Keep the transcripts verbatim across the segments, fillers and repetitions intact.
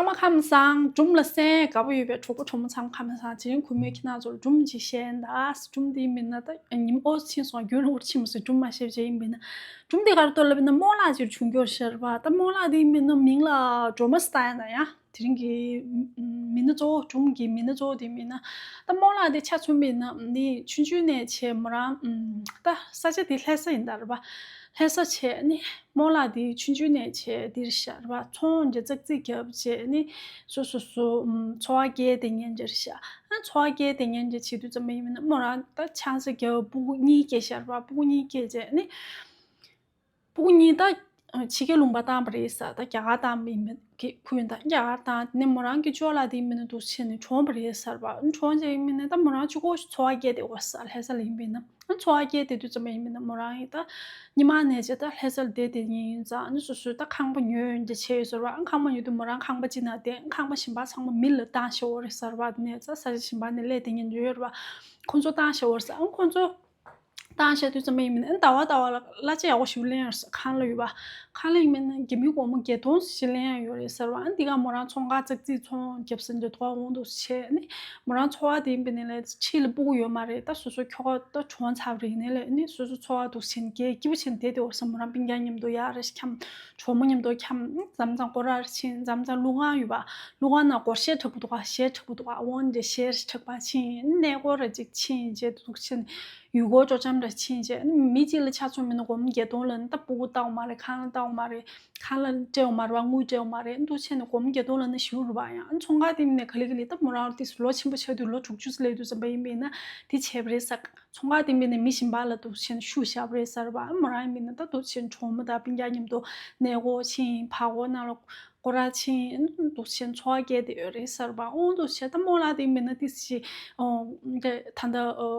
ཚང་མ་ཁམས་བཟང་། སྒྲུང་ལ་གསན་དགའ་པོ་ཡོད་པའི་གྲོགས་པོ་གྲོགས་མོ་ཚང་མ་ཁམས་བཟང་། དེ་རིང་གུས་མོས་ཁྱེད་རང་ཚོར་སྒྲུང་ཅིག་བཤད་ཡིན་ད། སྒྲུང་དེ་ཡིན་མིན་ན་ད་ཉིན་ཨོ་ཕྱིན་སོང་། རྒྱུན་ལ་འུར་ཕྱིན་མ་སོང་། སྒྲུང་མ་བཤད་བྱས་ཡིན་མིན་ན། སྒྲུང་དེ་ག་རེ་གཏོར་ལབ་ཡིན་ན་རྨོ་ལགས་ཅིག་བྱུང་གི་ཡོད་ཤག་ར་བ། ད་རྨོ་ལགས་དེ་ཡིན་མིན་ན་མིང་ལ་སྒྲོལ་མ་ཟེར་ཡིན་ད་ཡ། དེ་རིང་གི་མི་སྣ་གཙོ་བོ། སྒྲུང་གི་མི་སྣ་གཙོ་བོ་དེ་ཡིན་མིན་ན། ད་རྨོ་ལགས་དེ་ཆ་མཚོན་པ་ཡིན་ན་ནི་ཆུང་ཆུང་ནས་བྱས་མོ་རང་ད་ས་ཆ་དེ་ལྷ་ས་ཡིན་ད་ར་བ། ལྷ་ས་བྱས་ནི་རྨོ་ལགས་དེ་ཆུང་ཆུང་ནས་བྱས་འདིར་ཤར་བ་ཚོང་འདྲ་ཙག་ཙིག་རྒྱབ་བྱས་ནི་སོ་སོ་སོ་ཨམ་འཚོ་བ་སྐྱེལ་དེ་ཉན་འདིར་ཤར། ཨ་འཚོ་བ་སྐྱེལ་དེ་ཉན་འདིར་བྱེད་དུས་ཙམ་པ་ཡིན་མིན་ན་མོ་རང་ད་ཆང་ས་རྒྱབ། སྤུ་གུ་གཉིས་སྐྱེས་ཤར་བ། སྤུ་གུ་གཉིས་སྐྱེས་བྱས་ནི་སྤུ་གུ་གཉིས་ད་ཕྱི་རྒྱལ་ལུང་པ་བཏང་བ་རེད་ཟེར། ད་རྒྱ་གར་བཏང་བ་ཡིན་མིན་གི་ཁུལ་ཡིན་ད་རྒྱ་གར་བཏང་། དེ་ནས་མོ་རང་གི་ཅོ་ལགས་དེ་ཡིན་མིན་ན་འདུག་བྱས་ནི་གྲོངས་པ་རེད་ཟེར་བ། གྲོངས་བྱས་ཡིན་མིན་ན་ད་མོ་རང་གཅིག་པོ་འཚོ་བ་སྐྱེལ་བསྡད་ཡོད་ས་ལྷ་ས་ལ་ཡིན་པ་ཡིན་ན། ཨ་འཚོ་བ་སྐྱེལ་བསྡད་དུས་ཙམ་པ་ཡིན་མིན་ན་མོ་རང་ཡིན་ད་ཉི་མ་ནས་བྱས་ད་ལྷ་ས་ལ་བསྡད་བསྡད་ཡིན་ཙང་ནི་སོ་སོའི་ད་ཁང་པ་ཉོས་འདྲ་བྱས་ཡོད་ཟེར་བ། ཨ་ཁང་པ་ཉོས་དུས་མོ་རང་ཁང་པ་གཅིག་ནང་བསྡད། ཁང་པ་གཞན་པ་ཚང་མ་མི་ལ་བཏང་བཞག་ཡོད་རེད་ཟེར་བ། དེ་ནས་ད་ས་ཆ་གཞན་པ་ནས་སླེབས་བསྡད་མཁན་ཡོད་རེད་བ། ཁོ་ཚོ་བཏང་བཞག་ཡོད་ཟེར། ཨ་ཁོ་ཚོ་བཏང་བཞག་དུས་ཙམ་པ་ཡིན་མིན་ན་ཟླ་བ་ཟླ་བ་ལ་གླ་ཆ་ཡག་པོ་ཞིག་ལེན་ཡོད་ཟེར། ཁང་གླ་ཡོད་པ། ཁང་གླ་ཡིན་མིན་ན་རྒྱ་མིའི་སྒོར་མོ་བརྒྱད་སྟོང་ཞིག་ལེན་ཡག་ཡོད་རེད་ཟེར་བ། ཨ་འདི་ག་མོ་རང་ཚོང་ཁང་ཙག་ཙིག་ཚོང་རྒྱབ་ས་འདྲ་འདུག་ག་འོང་འདུག་བྱས་ནི་མོ་རང་འཚོ་བ་དེ་ཡིན་པ་ཡིན་ནའི་ལས་ཕྱི་ལ་སྤུ་གུ་ཡོད་མ་རེད། ད་སོ་སོ་ཁྱོ་ག་ད་གྲོངས་ཚར་བ་རེད། ཡིན་ནའི་ལས་ནི་སོ་སོ་འཚོ་བ་འདུག་བྱས་ནི་སྐྱིད་པོ་བྱས་ནི་བསྡད་དེ་འོ་ཟེར། མོ་རང་སྤུན་ཀྱག་མཉམ་དུ་ཡར་འཁྱམ། གྲོགས་མོ་མཉམ་དུ་འཁྱམ། མཚམས་མཚམས་སྐོར་ར་ཕྱིན། མཚམས་མཚམས་གླུ་ཁང་ཡོད་པ། གླུ་ཁང་ནང་སྒོར་གཞས་འཁྲབ་པོ་འདུག་ག་གཞས་འཁྲབ་པོ་འདུག་ག་འོང་འདྲ་གཞས་འཁྲབ་པ་ཕྱིན། གནས་སྐོར་ར་ཅིག་ཕྱིན་བྱས་འདུག་བྱས་ནི་ཡུལ་སྐོར་སྤྲོ་འཆམ་ར་ཕྱིན་བྱས་ནི་མི་གཅིག་ལ་ཆ་མཚོན་པ་ཡིན་ན་སྒོར་མོ་བརྒྱད་སྟོང་ལ་ནི་ད་སྤུ་གུ་བལྟ་ཡོད་མ་རེད། ཁང་གླ་བལྟ་ཡོད་མ་རེད། ཁང་གླ་སྤྲད་ཡོད་མ་རེད་བ། དངུལ་སྤྲད་ཡོད་མ་རེད། འདུག་བྱས་ནི་སྒོར་མོ་བརྒྱད་སྟོང་ལ་ནི་ཞེ་པོ་རེད་བ། ཡང་ཚོང་ཁང་དེ་མིན་ནས་ག་ལེ་ག་ལེ་ད་མོ་རང་ཏོག་ཙམ་ལོ་ཆེན་པོ་ཆགས་དུས་ལོ་དྲུག་ཅུ་ཙམ་སླེབས་དུས་ཙམ་པ་ཡིན་པ་ཡིན་ན་དེ་བྱས་པ་རེད་ཟེར། ཚོང་ཁང་དེ་མིན་ནས་མི་གཞན་པ་ལ་འདུག་བྱས་ནི་ཤུགས་བཞག་པ་རེད་ཟེར་བ། མོ་རང་ཡིན་མིན་ན་ད་འདུག་བྱས་ནི་གྲོགས་མོ་དང་སྤུན་ཀྱག་མཉམ་དུ་གནས་སྐོར་ཕྱིན། བར་སྐོར་ནང་ལ་སྐོར་ར་ཕྱིན། འདུག་བྱས་ནི་འཚོ་བ་སྐྱེལ་བསྡད་ཡོད་རེད་ཟེར་བ། འོ་འདུག་བྱས་ད་མོ་ལགས་དེ་མིན་ན་ཏོག་ཙམ་ཨོ་ད་ད་ད་ཨོ་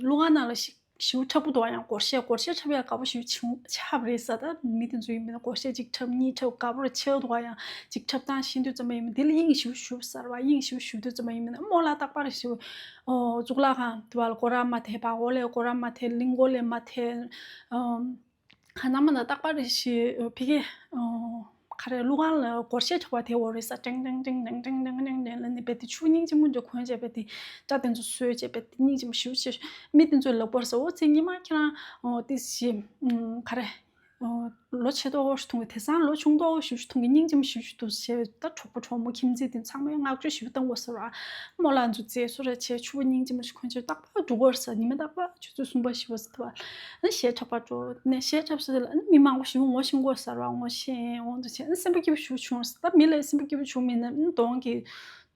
གླུ་ཁང་ནང་ལ་ཞིག་ཞེ་པོ་འཁྲབ་པོ་འདུག་ག་ཡང་སྒོར་གཞས་སྒོར་གཞས་འཁྲབ་ཡག་དགའ་པོ་ཞེ་པོ་བྱུང་ཆགས་པ་རེད་ཟེར། ད་མི་དེ་ཚོ་ཡིན་མིན་ན་སྒོར་གཞས་གཅིག་འཁྲབ་གཉིས་འཁྲབ་དགའ་པོ་ར་ཆགས་འདུག་ག་ཡང་གཅིག་འཁྲབ་སྟངས་ཤེས་དུས་ཙམ་པ་ཡིན་མིན་དེ་ལ་དབྱིངས་ཞེ་པོ་ཞུགས་ཟེར་བ། དབྱིངས་ཞེ་པོ་ཞུགས་དུས་ཙམ་པ་ཡིན་མིན་ན་རྨོ་ལགས་རྟག་པར་ཞེ་པོ་ཨོ་གཙུག་ལག་ཁང་དེ་བ་ལ་སྐོར་ར་མ་ཐེབས། བར་སྐོར་ལ་སྐོར་ར་མ་ཐེབས། གླིང་སྐོར་ལ་མ་ཐེབས། ཨམ། ག་ནམ་མ་ན་རྟག་པར་ཞེ་ཕ་གི་ཨོ། ག་རེ་གླུ་ཁང་ལ་སྒོར་གཞས་འཁྲབ་པ་དེ་འོ་རེད་ཟེར། ཀྲེང་ཀྲེང་ཀྲེང་ལབ་ནས་རྦད་དེ་ཆུ་སྙིང་རྗེ་མོ་འདྲ་གོན་བྱས་རྦད་དེ་སྐྲ་དེ་ཚོ་བཟོས་བྱས་རྦད་དེ་སྙིང་རྗེ་མོ་ཞེ་པོ་ཅིག་མི་དེ་ཚོས་ལབ་པ་རེད་ཟེར། འོ་ཚེ་སྔོན་མ་ཁྱེད་རང་ཨོ་ཏོག་ཙམ་ག་རེ་ཨོ་ལོ་ཆེ་ཏོག་ཞིག་མཐོང་གི། དེང་སང་ལོ་ཆུང་ཏོག་ཞེ་པོ་ཞིག་མཐོང་གི། སྙིང་རྗེ་མོ་ཞེ་པོ་ཞིག་འདུག་ཟེར། ད་གྲོགས་པོ་གྲོགས་མོ་ཁྱིམ་མཚེས་དེ་ཚང་མས་བསྔགས་བརྗོད་ཞེ་པོ་བཏང་གོ་ཟེར་བ། རྨོ་ལགས་ཚོ་མཛེས་བཟོ་ར་བྱས་ཕྱུ་པ་སྙིང་རྗེ་མོ་ཞིག་གོན་བྱས་རྟག་པར་འགྲོ་གོ་ཟེར། ཉི་མ་རྟག་པར་ཆུ་ཚོད་གསུམ་པ་བཞི་པ་ཟེར་བ། ཨ་ནི་གཞས་འཁྲབ་པར་འགྲོ་ནས་གཞས་འཁྲབ་ས་དེ་ལ་ཨ་ནི་མི་མང་པོ་ཞིག་ངོ་ཤེས་གོ་ཟེར་བ། ངོ་ཤེས་འོང་དུ་བྱས་ཨ་ནི་སེམས་པ་སྐྱིད་པོ་ཞིག་བྱུང་ཟེར། ད་མི་ལ་སེམས་པ་སྐྱིད་པོ་བྱུང་མེད་ན་ཨ་ནི་གདོང་གི་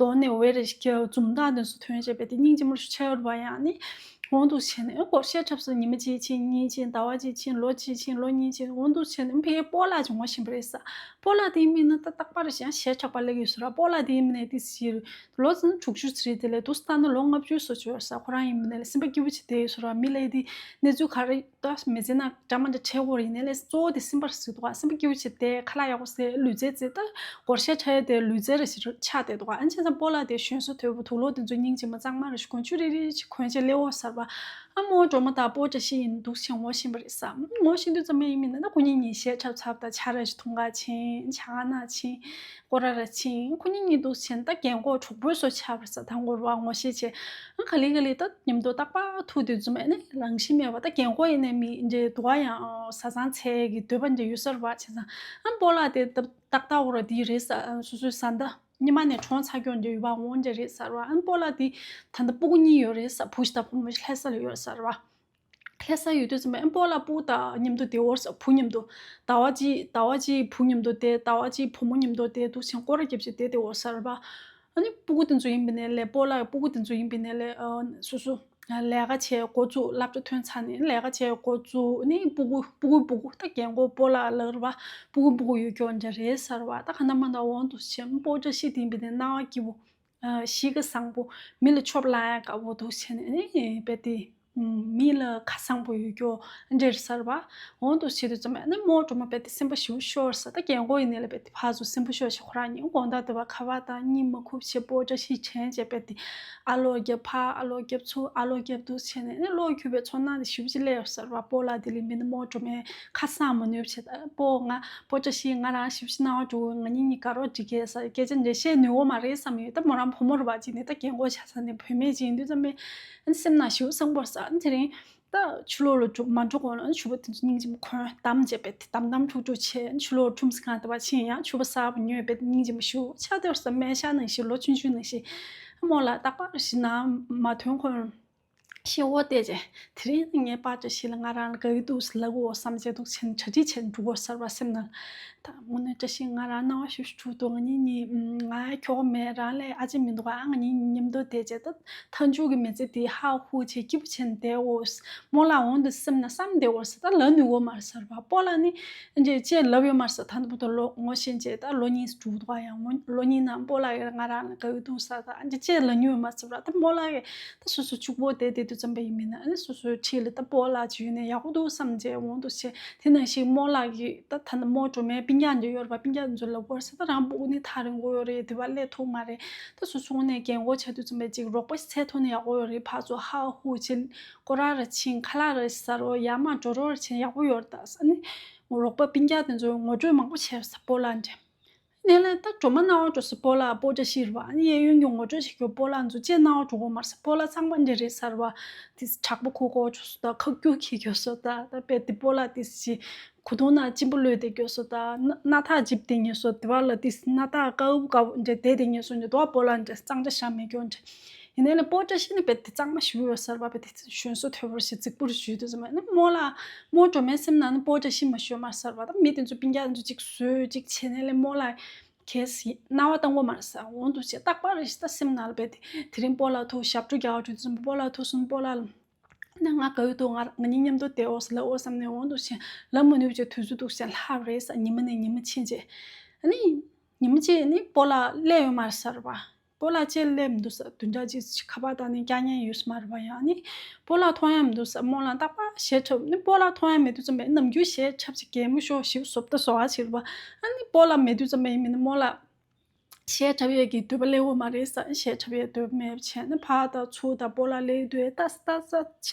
གདོང་ནས་འོད་རེ་ཞིག་འཛུམ་མདངས་དེ་ཚོ་ཐོན་བྱས་རྦད་དེ་སྙིང་རྗེ་མོ་ཞིག་ཆགས་ཡོད་རེད་བ། ཡང་ནི་འོང་དུ་བྱས་ནས་ཨ་སྒོར་གཞས་འཁྲབ་ས་ཉི་མ་གཅིག་ཕྱིན་གཉིས་ཕྱིན། ཟླ་བ་གཅིག་ཕྱིན། ལོ་གཅིག་ཕྱིན། ལོ་གཉིས་ཕྱིན། འོང་དུ་བྱས་ནས་ཨ་ཕ་གིའི་སྤོ་ལགས་ཅིག་ངོ་ཤེས་པ་རེད་ཟེར། སྤོ་ལགས་དེ་ཡིན་མིན་ན་ད་རྟག་པར་ཞིག་ཡང་གཞས་འཁྲབ་པ་སླེབས་ཡོད་ཟེར་བ། སྤོ་ལགས་དེ་ཡིན་མིན་ན་དེ་ཟེར། ལོ་ཙམ་དྲུག་ཅུ་ཙམ་རེད། དེ་ལས་དུས་ལྟར་ན་ལོ་ལྔ་བཅུ་སོ་ཅིག་ཡོད་ས། ཁོ་རང་ཡིན་མིན་ནའི་སེམས་པ་སྐྱིད་པོ་བྱས་བསྡད་ཡོད་ས་རེད། མི་ལ་དེ་གནས་ཚུལ་ག་རེ་ད་མི་ཚེ་ནང་འདྲ་མི་འདྲ་འཕྲད་ཀྱི་ཡོད་རེད། ཡིན་ནའི་ལས་གཙོ་བོ་དེ་སེམས་པ་རེད་ཟེར་འདུག་ག་སེམས་པ་སྐྱིད་པོ་བྱས་བསྡད། ཁ་ལག་ཡག་པོ་ཟས། ལུས་རྩལ་རྩེད། ད་སྒོར་གཞས་འཁྲབ་ཡ་དེ་ལུས་རྩལ་རེད་ཟེར་ཆགས་བསྡད་འདུག་ག་ཨ་ནི་བྱས་ཙང་སྤོ་ལགས་དེ་གཞོན་བཟོ་དོད་པོ་དུག་ལོག་དེ་ཚོ་སྙིང་རྗེ་མོ་གཙང་མ་རེ་ཞིག་གོན། ཆུ་རིལ་རིལ་ཞིག་གོན་བྱས་སླེབས་ཡོད་ས་རེད་བ། ཨ་མོ་སྒྲོལ་མ་དང་སྤོ་བཀྲ་ཤིས་ཡིན་འདུག་བྱས་ངོ་ཤེས་པ་རེད་ཟེར། ངོ་ཤེས་དུས་ཙམ་པ་ཡིན་མིན་ན་ད་ཁོ་གཉིས་གཉིས་གཞས་འཁྲབ་ཚར་བ་དང་ཇ་ར་ཞིག་འཐུང་ག་ཕྱིན། ཇ་ཁང་ནང་ཕྱིན། སྐོར་ར་ར་ཕྱིན། ཁོ་གཉིས་གཉིས་འདུག་བྱས་ད་རྒན་གོག་གྲོགས་པོའི་བཟོ་ཆགས་པ་རེད་ཟེར། ད་ངོ་ར་བ་ངོ་ཤེས་བྱས། ཨ་ག་ལེ་ག་ལེ་ད་མཉམ་དུ་རྟག་པར་ཐུག་དུས་ཙམ་པ་ཨ་ནི་རང་བཞིན་མེད་པ། ད་རྒན་གོག་ཡིན་ནའི་མི་འདྲ་འདུག་ག་ཡང་བཟའ་ཚང་འཚོལ་གྱི་འདོད་པ་འདྲ་ཡོད་ས་རེད་བ། བྱས་ཙང་ཨ་སྤོ་ལགས་དེ་ད་ཏག་ཏག་འོ་ར་དེ་རེད་ཟེར། སོ་སོའི་བཟའ་ཟླ་སྔོན་མ་ནས་གྲོངས་ཚར་ཀྱོག་འདྲ་ཡོད་པ་འོང་འདྲ་རེད་ཟེར་བ། ཨ་ནི་སྤོ་ལགས་དེ་ད་ལྟ་སྤུ་གུ་གཉིས་ཡོད་རེད་ཟེར། བུ་ཞིག་དང་བུ་མོ་ཞིག་ལྷ་ས་ལ་ཡོད་ཟེར་བ། ལྷ་ས་ཡོད་དུས་ཙམ་པ་ཨ་ནི་སྤོ་ལགས་སྤུ་གུ་དང་མཉམ་དུ་བསྡད་ཡོད་ཟེར། བུ་མཉམ་དུ་ཟླ་བ་གཅིག་ཟླ་བ་གཅིག་བུ་མཉམ་དུ་བསྡད། ཟླ་བ་གཅིག་བུ་མོ་མཉམ་དུ་བསྡད། འདུག་བྱས་སྐོར་ར་རྒྱབ་བྱས་བསྡད་བསྡད་ཡོད་ཟེར་བ། ཨ་ནི་སྤུ་གུ་དེ་ཚོ་ཡིན་པ་ཡིན་ནའི་ལས་སྤོ་ལགས་སྤུ་གུ་དེ་ཚོ་ཡིན་པ་ཡིན་ནའི་ལས་ཨ་སོ་སོ་ལས་ཀ་བྱས་འགོ་བཙུགས། སློབ་གྲྭ་ཐོན་ཚར་ནས་ལས་ཀ་བྱས་འགོ་བཙུགས་ནི་སྤུ་གུ་སྤུ་གུ་སྤུ་གུ་ད་རྒན་གོག་སྤོ་ལགས་ལབ་ར་བ། སྤུ་གུ་སྤུ་གུ་ཡོད་ཀྱོག་འདྲ་རེད་ཟེར་བ། ད་ག་ནམ་མ་ན་འོང་དུ་བྱས་སྤོ་བཀྲ་ཤིས་དེ་ཡིན་པ་ཡིན་ནའི་སྣང་བ་སྐྱིད་པོ། ཨ་གཤིས་ཀ་བཟང་པོ། མི་ལ་ཆོབ་ལངས་ཡ་དགའ་པོ་འདུག་བྱས་ནས་ཨ་ནི་རྦད་དེ་ མི་ལ་ཁ་སང་པོ་ཡོད་རྒྱུ་འདྲེར་ཟེར་བ། འོང་དུ་བྱེད་དུས་ཙམ་པ་ནི་རྨོ་གྲོ་མོ་རྦད་དེ་སེམས་པ་ཞེ་པོ་ཤོར་ས། ད་རྒན་གོག་ཡིན་ནའི་ལ་རྦད་དེ་ཕར་ཚུར་སེམས་པ་ཤོར་ཞིག་ཁོ་རང་ཉིད་དགོང་དག་དེ་བ་ཁ་བ་དང་གཉིད་མ་ཁུག་བྱས་སྤོ་བཀྲ་ཤིས་དྲན་བྱས་རྦད་དེ་ཨ་ལོ་རྒྱབ་ཕར་ཨ་ལོ་རྒྱབ་ཚུར་ཨ་ལོ་རྒྱབ་འདུག་བྱས་ནས་ནི་བློ་འགྱོད་པའི་ཚོར་སྣང་དེ་ཞེ་པོ་ཅིག་སླེབས་ཡོད་ཟེར་བ། སྤོ་ལགས་དེ་ལས་མི་ནི་རྨོ་གྲོ་མོའི་ཁ་སང་མ་ནུས་བྱས། ད་སྤོ་ང་སྤོ་བཀྲ་ཤིས་ང་རང་ཞེ་པོ་ཅིག་སྣང་བ་འགྲོ་གི། ང་གཉིས་གཉིས་དགའ་རོགས་འགྲིག་གས་ཟེར་སྐད་ཆ་འདྲ་བཤད་ནུས་ཡོད་མ་རེད་བསམ་ཡོད། ད་མོ་རང་བུ་མོ་རེད་བ། ཅིག་ནི་ད་རྒན་གོག་ཆགས་ཚར་ནས་བུད་མེད་ཅིག་ཡིན་དུས་ཙམ་པས་ཨ་ནི་སེམས་ནང་ཞེ་པོ་སེམས་པོ་ཟ། ཨ་ནི་དེ་རིང་ད་ཕྱི་ལོགས་ལ་འགྲོ་མ་འགྲོ་གོང་ལ་ཕྱུ་པ་དེ་ཚོ་སྙིང་རྗེ་མོ་ཁོན་བསྡམས་བྱས་རྦད་དེ་བསྡམས་བསྡམས་འཁྲུག་འཁྲུག་བྱས། ཕྱི་ལོགས་ཁྲོམ་ས་གང་དེ་བ་ཕྱིན་ཡང་ཕྱུ་པ་གསར་པ་ཉོས་རྦད་དེ་སྙིང་རྗེ་མོ་ཞུ་ཆགས་དེ་བར་ས་སྨན་ཤར་ནང་བཞིན་ལོ་ཆུང་ཆུང་ནང་བཞིན་རྨོ་ལགས་རྟག་པར་ཞིག་ནང་མ་ཐོན་གོང་ཤི་འོ་བལྟས་རྗེས་དེ་རིང་ངས་སྤོ་བཀྲ་ཤིས་ལ་ང་རང་ལ་དགའ་གི་འདུག་ལབ་དགོས་བསམ་བྱས་འདུག་བྱས་ནས་གྲ་སྒྲིག་བྱས་ནས་འགྲོ་དགོས་ཟེར་བ་སེམས་ནང་། ད་དངོས་གནས་བཀྲ་ཤིས་ང་རང་སྣང་བ་ཞེ་པོ་ཞིག་འཁྲུག་འདུག་ང་གཉིས་གཉིས་ང་ཁྱོ་ག་མེད་རང་ལས་ཨ་ཅེ་མི་འདུག་ཨ་ང་གཉིས་མཉམ་དུ་བསྡད་བྱས་ད་མཐའ་མཇུག་གི་མི་ཚེ་དེ་ཧ་ཧུ་བྱས་སྐྱིད་པོ་བྱས་ནས་བསྡད་འོ། རྨོ་ལགས་འོང་དུས་སེམས་ནང་བསམ་བསྡད་འོ་ཟེར། ད་ལབ་ནུས་འོ་མ་རེད་ཟེར་བ། སྤོ་ལགས་ནི་ཅེས་ཅེས་ལབ་ཡོད་མ་རེད་ཟེར། ད་ནི་བུ་དོ་ལོ་ངོ་ཤེས་བྱས་ད་ལོ་གཉིས་འགྲོ་འདུག་ཨ་ཡང་ལོ་གཉིས་ནང་སྤོ་ལགས་ཡར་ང་རང་ལ་དགའ་གི་འདུག་ཟེར། ད་ཅེས་ལབ་ནུས་འོ་མ་ཟེར་བ། ད་རྨོ་ལགས་ཀྱིས་ད་སོ་སོ་ཕྱུག་པོ་བསྡད་བསྡད་དུས་ཙམ་པ་ཡིན་མིན་ན་ཨ་ནི་སོ་སོའི་འཁྲིས་ལ་ད་སྤོ་ལགས་ཅིག་ཡོད་ན་ཡག་པོ་འདུག་བསམ་བྱས་འོང་དུ་བྱས། དེ་ནང་བཞིན་རྨོ་ལགས་ཀྱིས་ད་ད་ནི་རྨོ་གྲོ་མོའི་སྤུན་ཀྱག་འདི་ཡོད་རེད་པ། སྤུན་ཀྱག་འདི་ཚོ་ལ་བོར་ཟེར། ད་རང་སྤུ་གུ་ནི་ཐག་རིང་པོ་ཡོད་རེད། དེ་བ་སླེབས་ཐུབ་མ་རེད། ད་སོ་སོ་ནས་རྒན་གོག་ཆགས་དུས་ཙམ་པ་ཅིག་རོགས་པ་འཚོལ་ཐུབ་ན་ཡག་པོ་ཡོད་རེད། ཕར་ཚུར་ཧ་ཧུ་བྱེད་སྐོར་ར་ར་ཕྱིན་ཁ་ལག་ར་ཟ་རོགས་ཡར་མར་འགྲོ་རོགས་ར་བྱེད་ཡག་པོ་ཡོད་རེད། ད་ཨ་ནི་རོགས་པ་སྤུན་ཀྱག་དེ་ཚོ་ངོ་སྤྲོད་མང་པོ་བྱས་ས་སྤོ་ལགས་འདྲ། ནས་ལས་ད་གྲོ་མོ་སྣང་བ་འགྲོ་ས་སྤོ་ལགས་སྤོ་བཀྲ་ཤིས་རེད་བ། ཨ་ནི་གཡས་གཡོན་གྱི་ངོ་སྤྲོད་བྱེད་རྒྱུ་སྤོ་ལགས་ཚོ་ཅེས་སྣང་བ་འགྲོ་གོ་མ་རེད་ས། སྤོ་ལགས་ཚང་མ་འདྲ་རེད་ཟེར་བ། དེ་དྲག་པོ་ཁུག་གོ་འགྲོ་སོ་ད་ཁ་སྐྱུག་གི་འགྱོ་སོ་ད་ད་པས་དེ་སྤོ་ལགས་དེ་ཞི་གོ་དུང་ན་གཅིན་པ་ལོས་དེ་འགྱོ་སོ་ད་སྣ་ཐག་འཇིབ་དེ་ཉེ་སོ་དེ་བ་ལ་དེ་སྣ་ཐག་དཀར་པོ་དཀར་པོ་འདྲ་དེ་དེ་ཉེ་སོ་འདྲ་དོ་སྤོ་ལགས་འདྲ་གཙང་སྦྲ་བཞག་མེད་འགྱོ་འདྲ། ཡིན་ནའི་ལ་སྤོ་བཀྲ་ཤིས་ནི་པས་དེ་གཙང་མ་ཞིག་ཡོད་ཟེར་བ། པས་དེ་ཚོ་གཞོན་སོ་ཐོས་པོར་ཞིག་རྫིག་པོར་ཞུས་དུས་ཙམ་པ་ནི་རྨོ་ལགས་རྨོ་གྲོ་མོའི་སེམས་ནང་ནི་སྤོ་བཀྲ་ཤིས་མ་ཞུ་མ་ཟེར་བ། ད་མི་དེ་ཚོ་སྤུན་ཀྱག་དེ་ཚོ་གཅིག་བཟོས་གཅིག་བྱས་ནའི་ལས་རྨོ་ལགས་གས་སྣང་བ་བཏང་གོ་མ་རེད་ཟེར། འོང་དུ་བྱས་རྟག་པར་རེ་ཞིག་ད་སེམས་ནང་ལ་པས་དེ་དེ་རིང་སྤོ་ལགས་ཐུག་ཞབས་བྲོ་རྒྱག་འགྲོ་དུས་ཙམ་པ་སྤོ་ལགས་ཐུག་སོང་སྤོ་ལགས་ལ་ནི་ང་དགའ་ཡོད་དོ་ང་ང་གཉིས་མཉམ་དུ་བསྡད་འོ་ཟེར་ལབ་འོ་བསམ་ནས་འོང་དུ་བྱས་ལབ་མ་ནུས་བྱས་དུས་ཚོད་འདུག་བྱས་ལྷག་རེད་ཟེར། ཉི་མ་ནས་ཉི་མ་ཕྱིན་བྱས་ཨ་ནི་ཉི་མ་གཅིག་ནི་སྤོ་ལགས་སླེབས་ཡོད་མ་རེད་ཟེར་བ། སྤོ་ལགས་ཅེས་སླེབས་མི་འདུག་ཟེར། བདུན་ཕྲག་གཅིག་ཁ་པར་བཏང་ནས་བསྐྱར་ཉན་ཡོད་ས་མ་རེད་པ། ཡང་ནི་སྤོ་ལགས་མཐོང་ཡ་མི་འདུག་ཟེར། རྨོ་ལགས་རྟག་པར་གཞས་འཁྲབ་ནི་སྤོ་ལགས་མཐོང་ཡ་མེད་དུས་ཙམ་པས་ནམ་རྒྱུན་གཞས་འཁྲབ་ཅིག་གད་མོ་ཤོར་ཞིག་བཟོ་ལྟ་བཟོ་བ་བྱེད་རེད་པ། ཨ་ནི་སྤོ་ལགས་མེད་དུས་ཙམ་པ་ཡིན་མིན་ནི་རྨོ་ལགས་གཞས་འཁྲབ་ཡས་ཀྱི་འདོད་པ་སླེབས་ཡོད་མ་རེད་ཟེར། གཞས་འཁྲབ་ཡས་འདོད་པ་མེད་པ་བྱས་ནས་ཕར་དང་ཚུར་དང་སྤོ་ལགས་སླེབས་དུས་ལྟ་ས་ལྟ་ས་བྱས་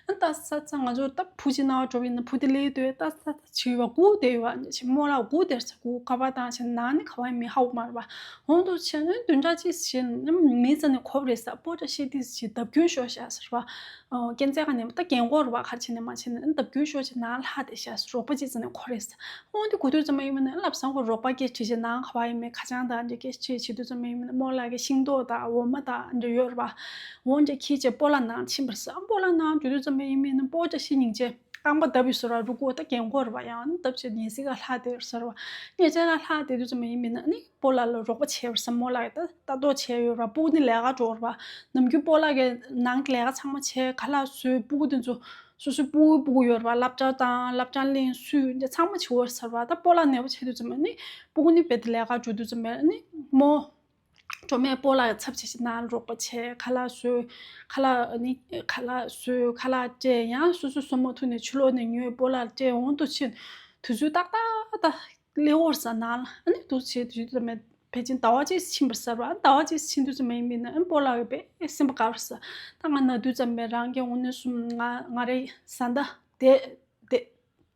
ཨ་ལྟ་ས་ལྟ་ས་ང་ཚོ་ད་བུ་གཅིག་ནང་འགྲོ་བ་ཡིན་ན་བུ་དེ་སླེབས་དུས་ལྟ་ས་ལྟ་ས་བྱེད་པ་སྒུག་བསྡད་ཡོད་པ་ནི་བྱས། རྨོ་ལགས་སྒུག་བསྡད་ས་སྒུག་ཁ་པར་བཏང་བྱས་ནང་ནི་ག་པར་མི་ཧ་གོ་མ་རེད་པ། འོང་དུ་བྱས་ནས་བདུན་ཕྲག་གཅིག་བྱས་ནས་མི་རྩ་ནས་གོ་བ་རེད་ཟེར། སྤོ་བཀྲ་ཤིས་དེ་ཞིག་བརྡབ་སྐྱོན་ཤོར་ཤག་ཟེར་བ། ཨོ་སྐྱེ་ཚེ་ག་ནས་ད་རྒན་གོག་རེད་བ། ག་རེ་བྱས་ནས་མ་བྱས་ནས་བརྡབ་སྐྱོན་ཤོར་བྱས་ནང་ལྷག་བསྡད་ཤག་ཟེར། རོགས་པ་གཅིག་རྩ་ནས་གོ་རེད་ཟེར། འོང་དུ་གོ་དུས་ཙམ་པ་ཡིན་མིན་ནི་ལབ་སང་ཁོ་རོགས་པ་སྐད་དྲིས་བྱས་ནང་ག་པར་ཡིན་མིན་ཁ་བྱང་དང་འདྲ་སྐད་དྲིས་བྱེད་དུས་ཙམ་པ་ཡིན་མིན་ནི་རྨོ་ལགས་ཀྱི་ཤིང་ཏོག་དང་འོ་མ་དང་འདྲ་ཡོད་རེད་བ། འོང་འདྲ་ཁྱེར་བྱས་སྤོ་ལགས་ནང་ཕྱིན་པ་རེད་ཟེར། སྤོ་ལགས་ནང་འགྲོ་དུས་ཙམ་པ་ཡིན་མིན་ནི་སྤོ་བཀྲ་ཤིས་སྙིང་རྗེ། རྐང་པ་བརྡབས་ཡོད་ཟེར་བ། རུ་སྒུག་ད་རྒན་གོག་རེད་བ། ཡང་ནི་བརྡབས་བྱས་ཉལ་ས་ག་ལྷག་བསྡད་ཡོད་ཟེར་བ། ཉལ་ས་ག་ལྷག་བསྡད་དུས་ཙམ་པ་ཡིན་མིན་ན་ནི་སྤོ་ལགས་ལ་རོགས་པ་བྱས་པ་རེད་ཟེར། རྨོ་ལགས་ཀྱིས་ད་ལྟ་རྟོག་བྱས་ཡོད་རེད་བ། སྤུ་གུ་ནི་ལས་ཀ་འགྲོ་རེད་བ། ནམ་རྒྱུན་སྤོ་ལགས་ཀྱིས་ནང་གི་ལས་ཀ་ཚང་མ་བྱས། ཁ་ལག་བཟོས། སྤུ་གུ་དེ་ཚོ་སོ་སོའི་སྤུ་གུའི་སྤུ་གུ་ཡོད་རེད་བ། སློབ་གྲྭ་བཏང་སློབ་གྲྭ་ལེན་སུས་འདི་ཚང་མ་བྱེད་ཡོད་ཟེར་བ། ད་སྤོ་ལགས་ནད་པ་བྱས་དུས་ཙམ་པ་ནི་སྤུ་གུ་ནི་རྦད་དེ་ལས་ཀ་འགྲོ་དུས་ཙམ་པ་ནི་རྨོ། གྲོ་མོས་སྤོ་ལགས་ཀྱི་ཚབ་བྱས་བྱས་ནང་ལ་རོགས་པ་བྱས། ཁ་ལག་བཟོས། ཁ་ལག་ནི་ཁ་ལག་བཟོས། ཁ་ལག་སྤྲད། ཡང་སོ་སོ་བཟོ་མ་ཐུབ་ནས་ཕྱི་ལོགས་ནས་ཉོས། སྤོ་ལགས་སྤྲད། འོང་དུ་ཕྱིན། དུས་ཚོད་ཏག་ཏག་ཏག་སླེབས་ཡོད་ཟེར་ནང་ལ། ཨ་ནི་འདུག་བྱས་དུས་ཙམ་པས་ཕལ་ཆེར་ཟླ་བ་གཅིག་ཕྱིན་པ་རེད་ཟེར་བ། ཟླ་བ་གཅིག་ཕྱིན་དུས་ཙམ་པ་ཡིན་མིན་ན་ཨ་ནི་སྤོ་ལགས་ཀྱིས་དཔེ་སེམས་པ་དགའ་བ་རེད་ཟེར། ད་ང་ན་དུས་ཙམ་པས་རང་གི་དངོས་གནས་སུ་ང་ང་རའི་བཟའ་ཟླ་དེ་དེ།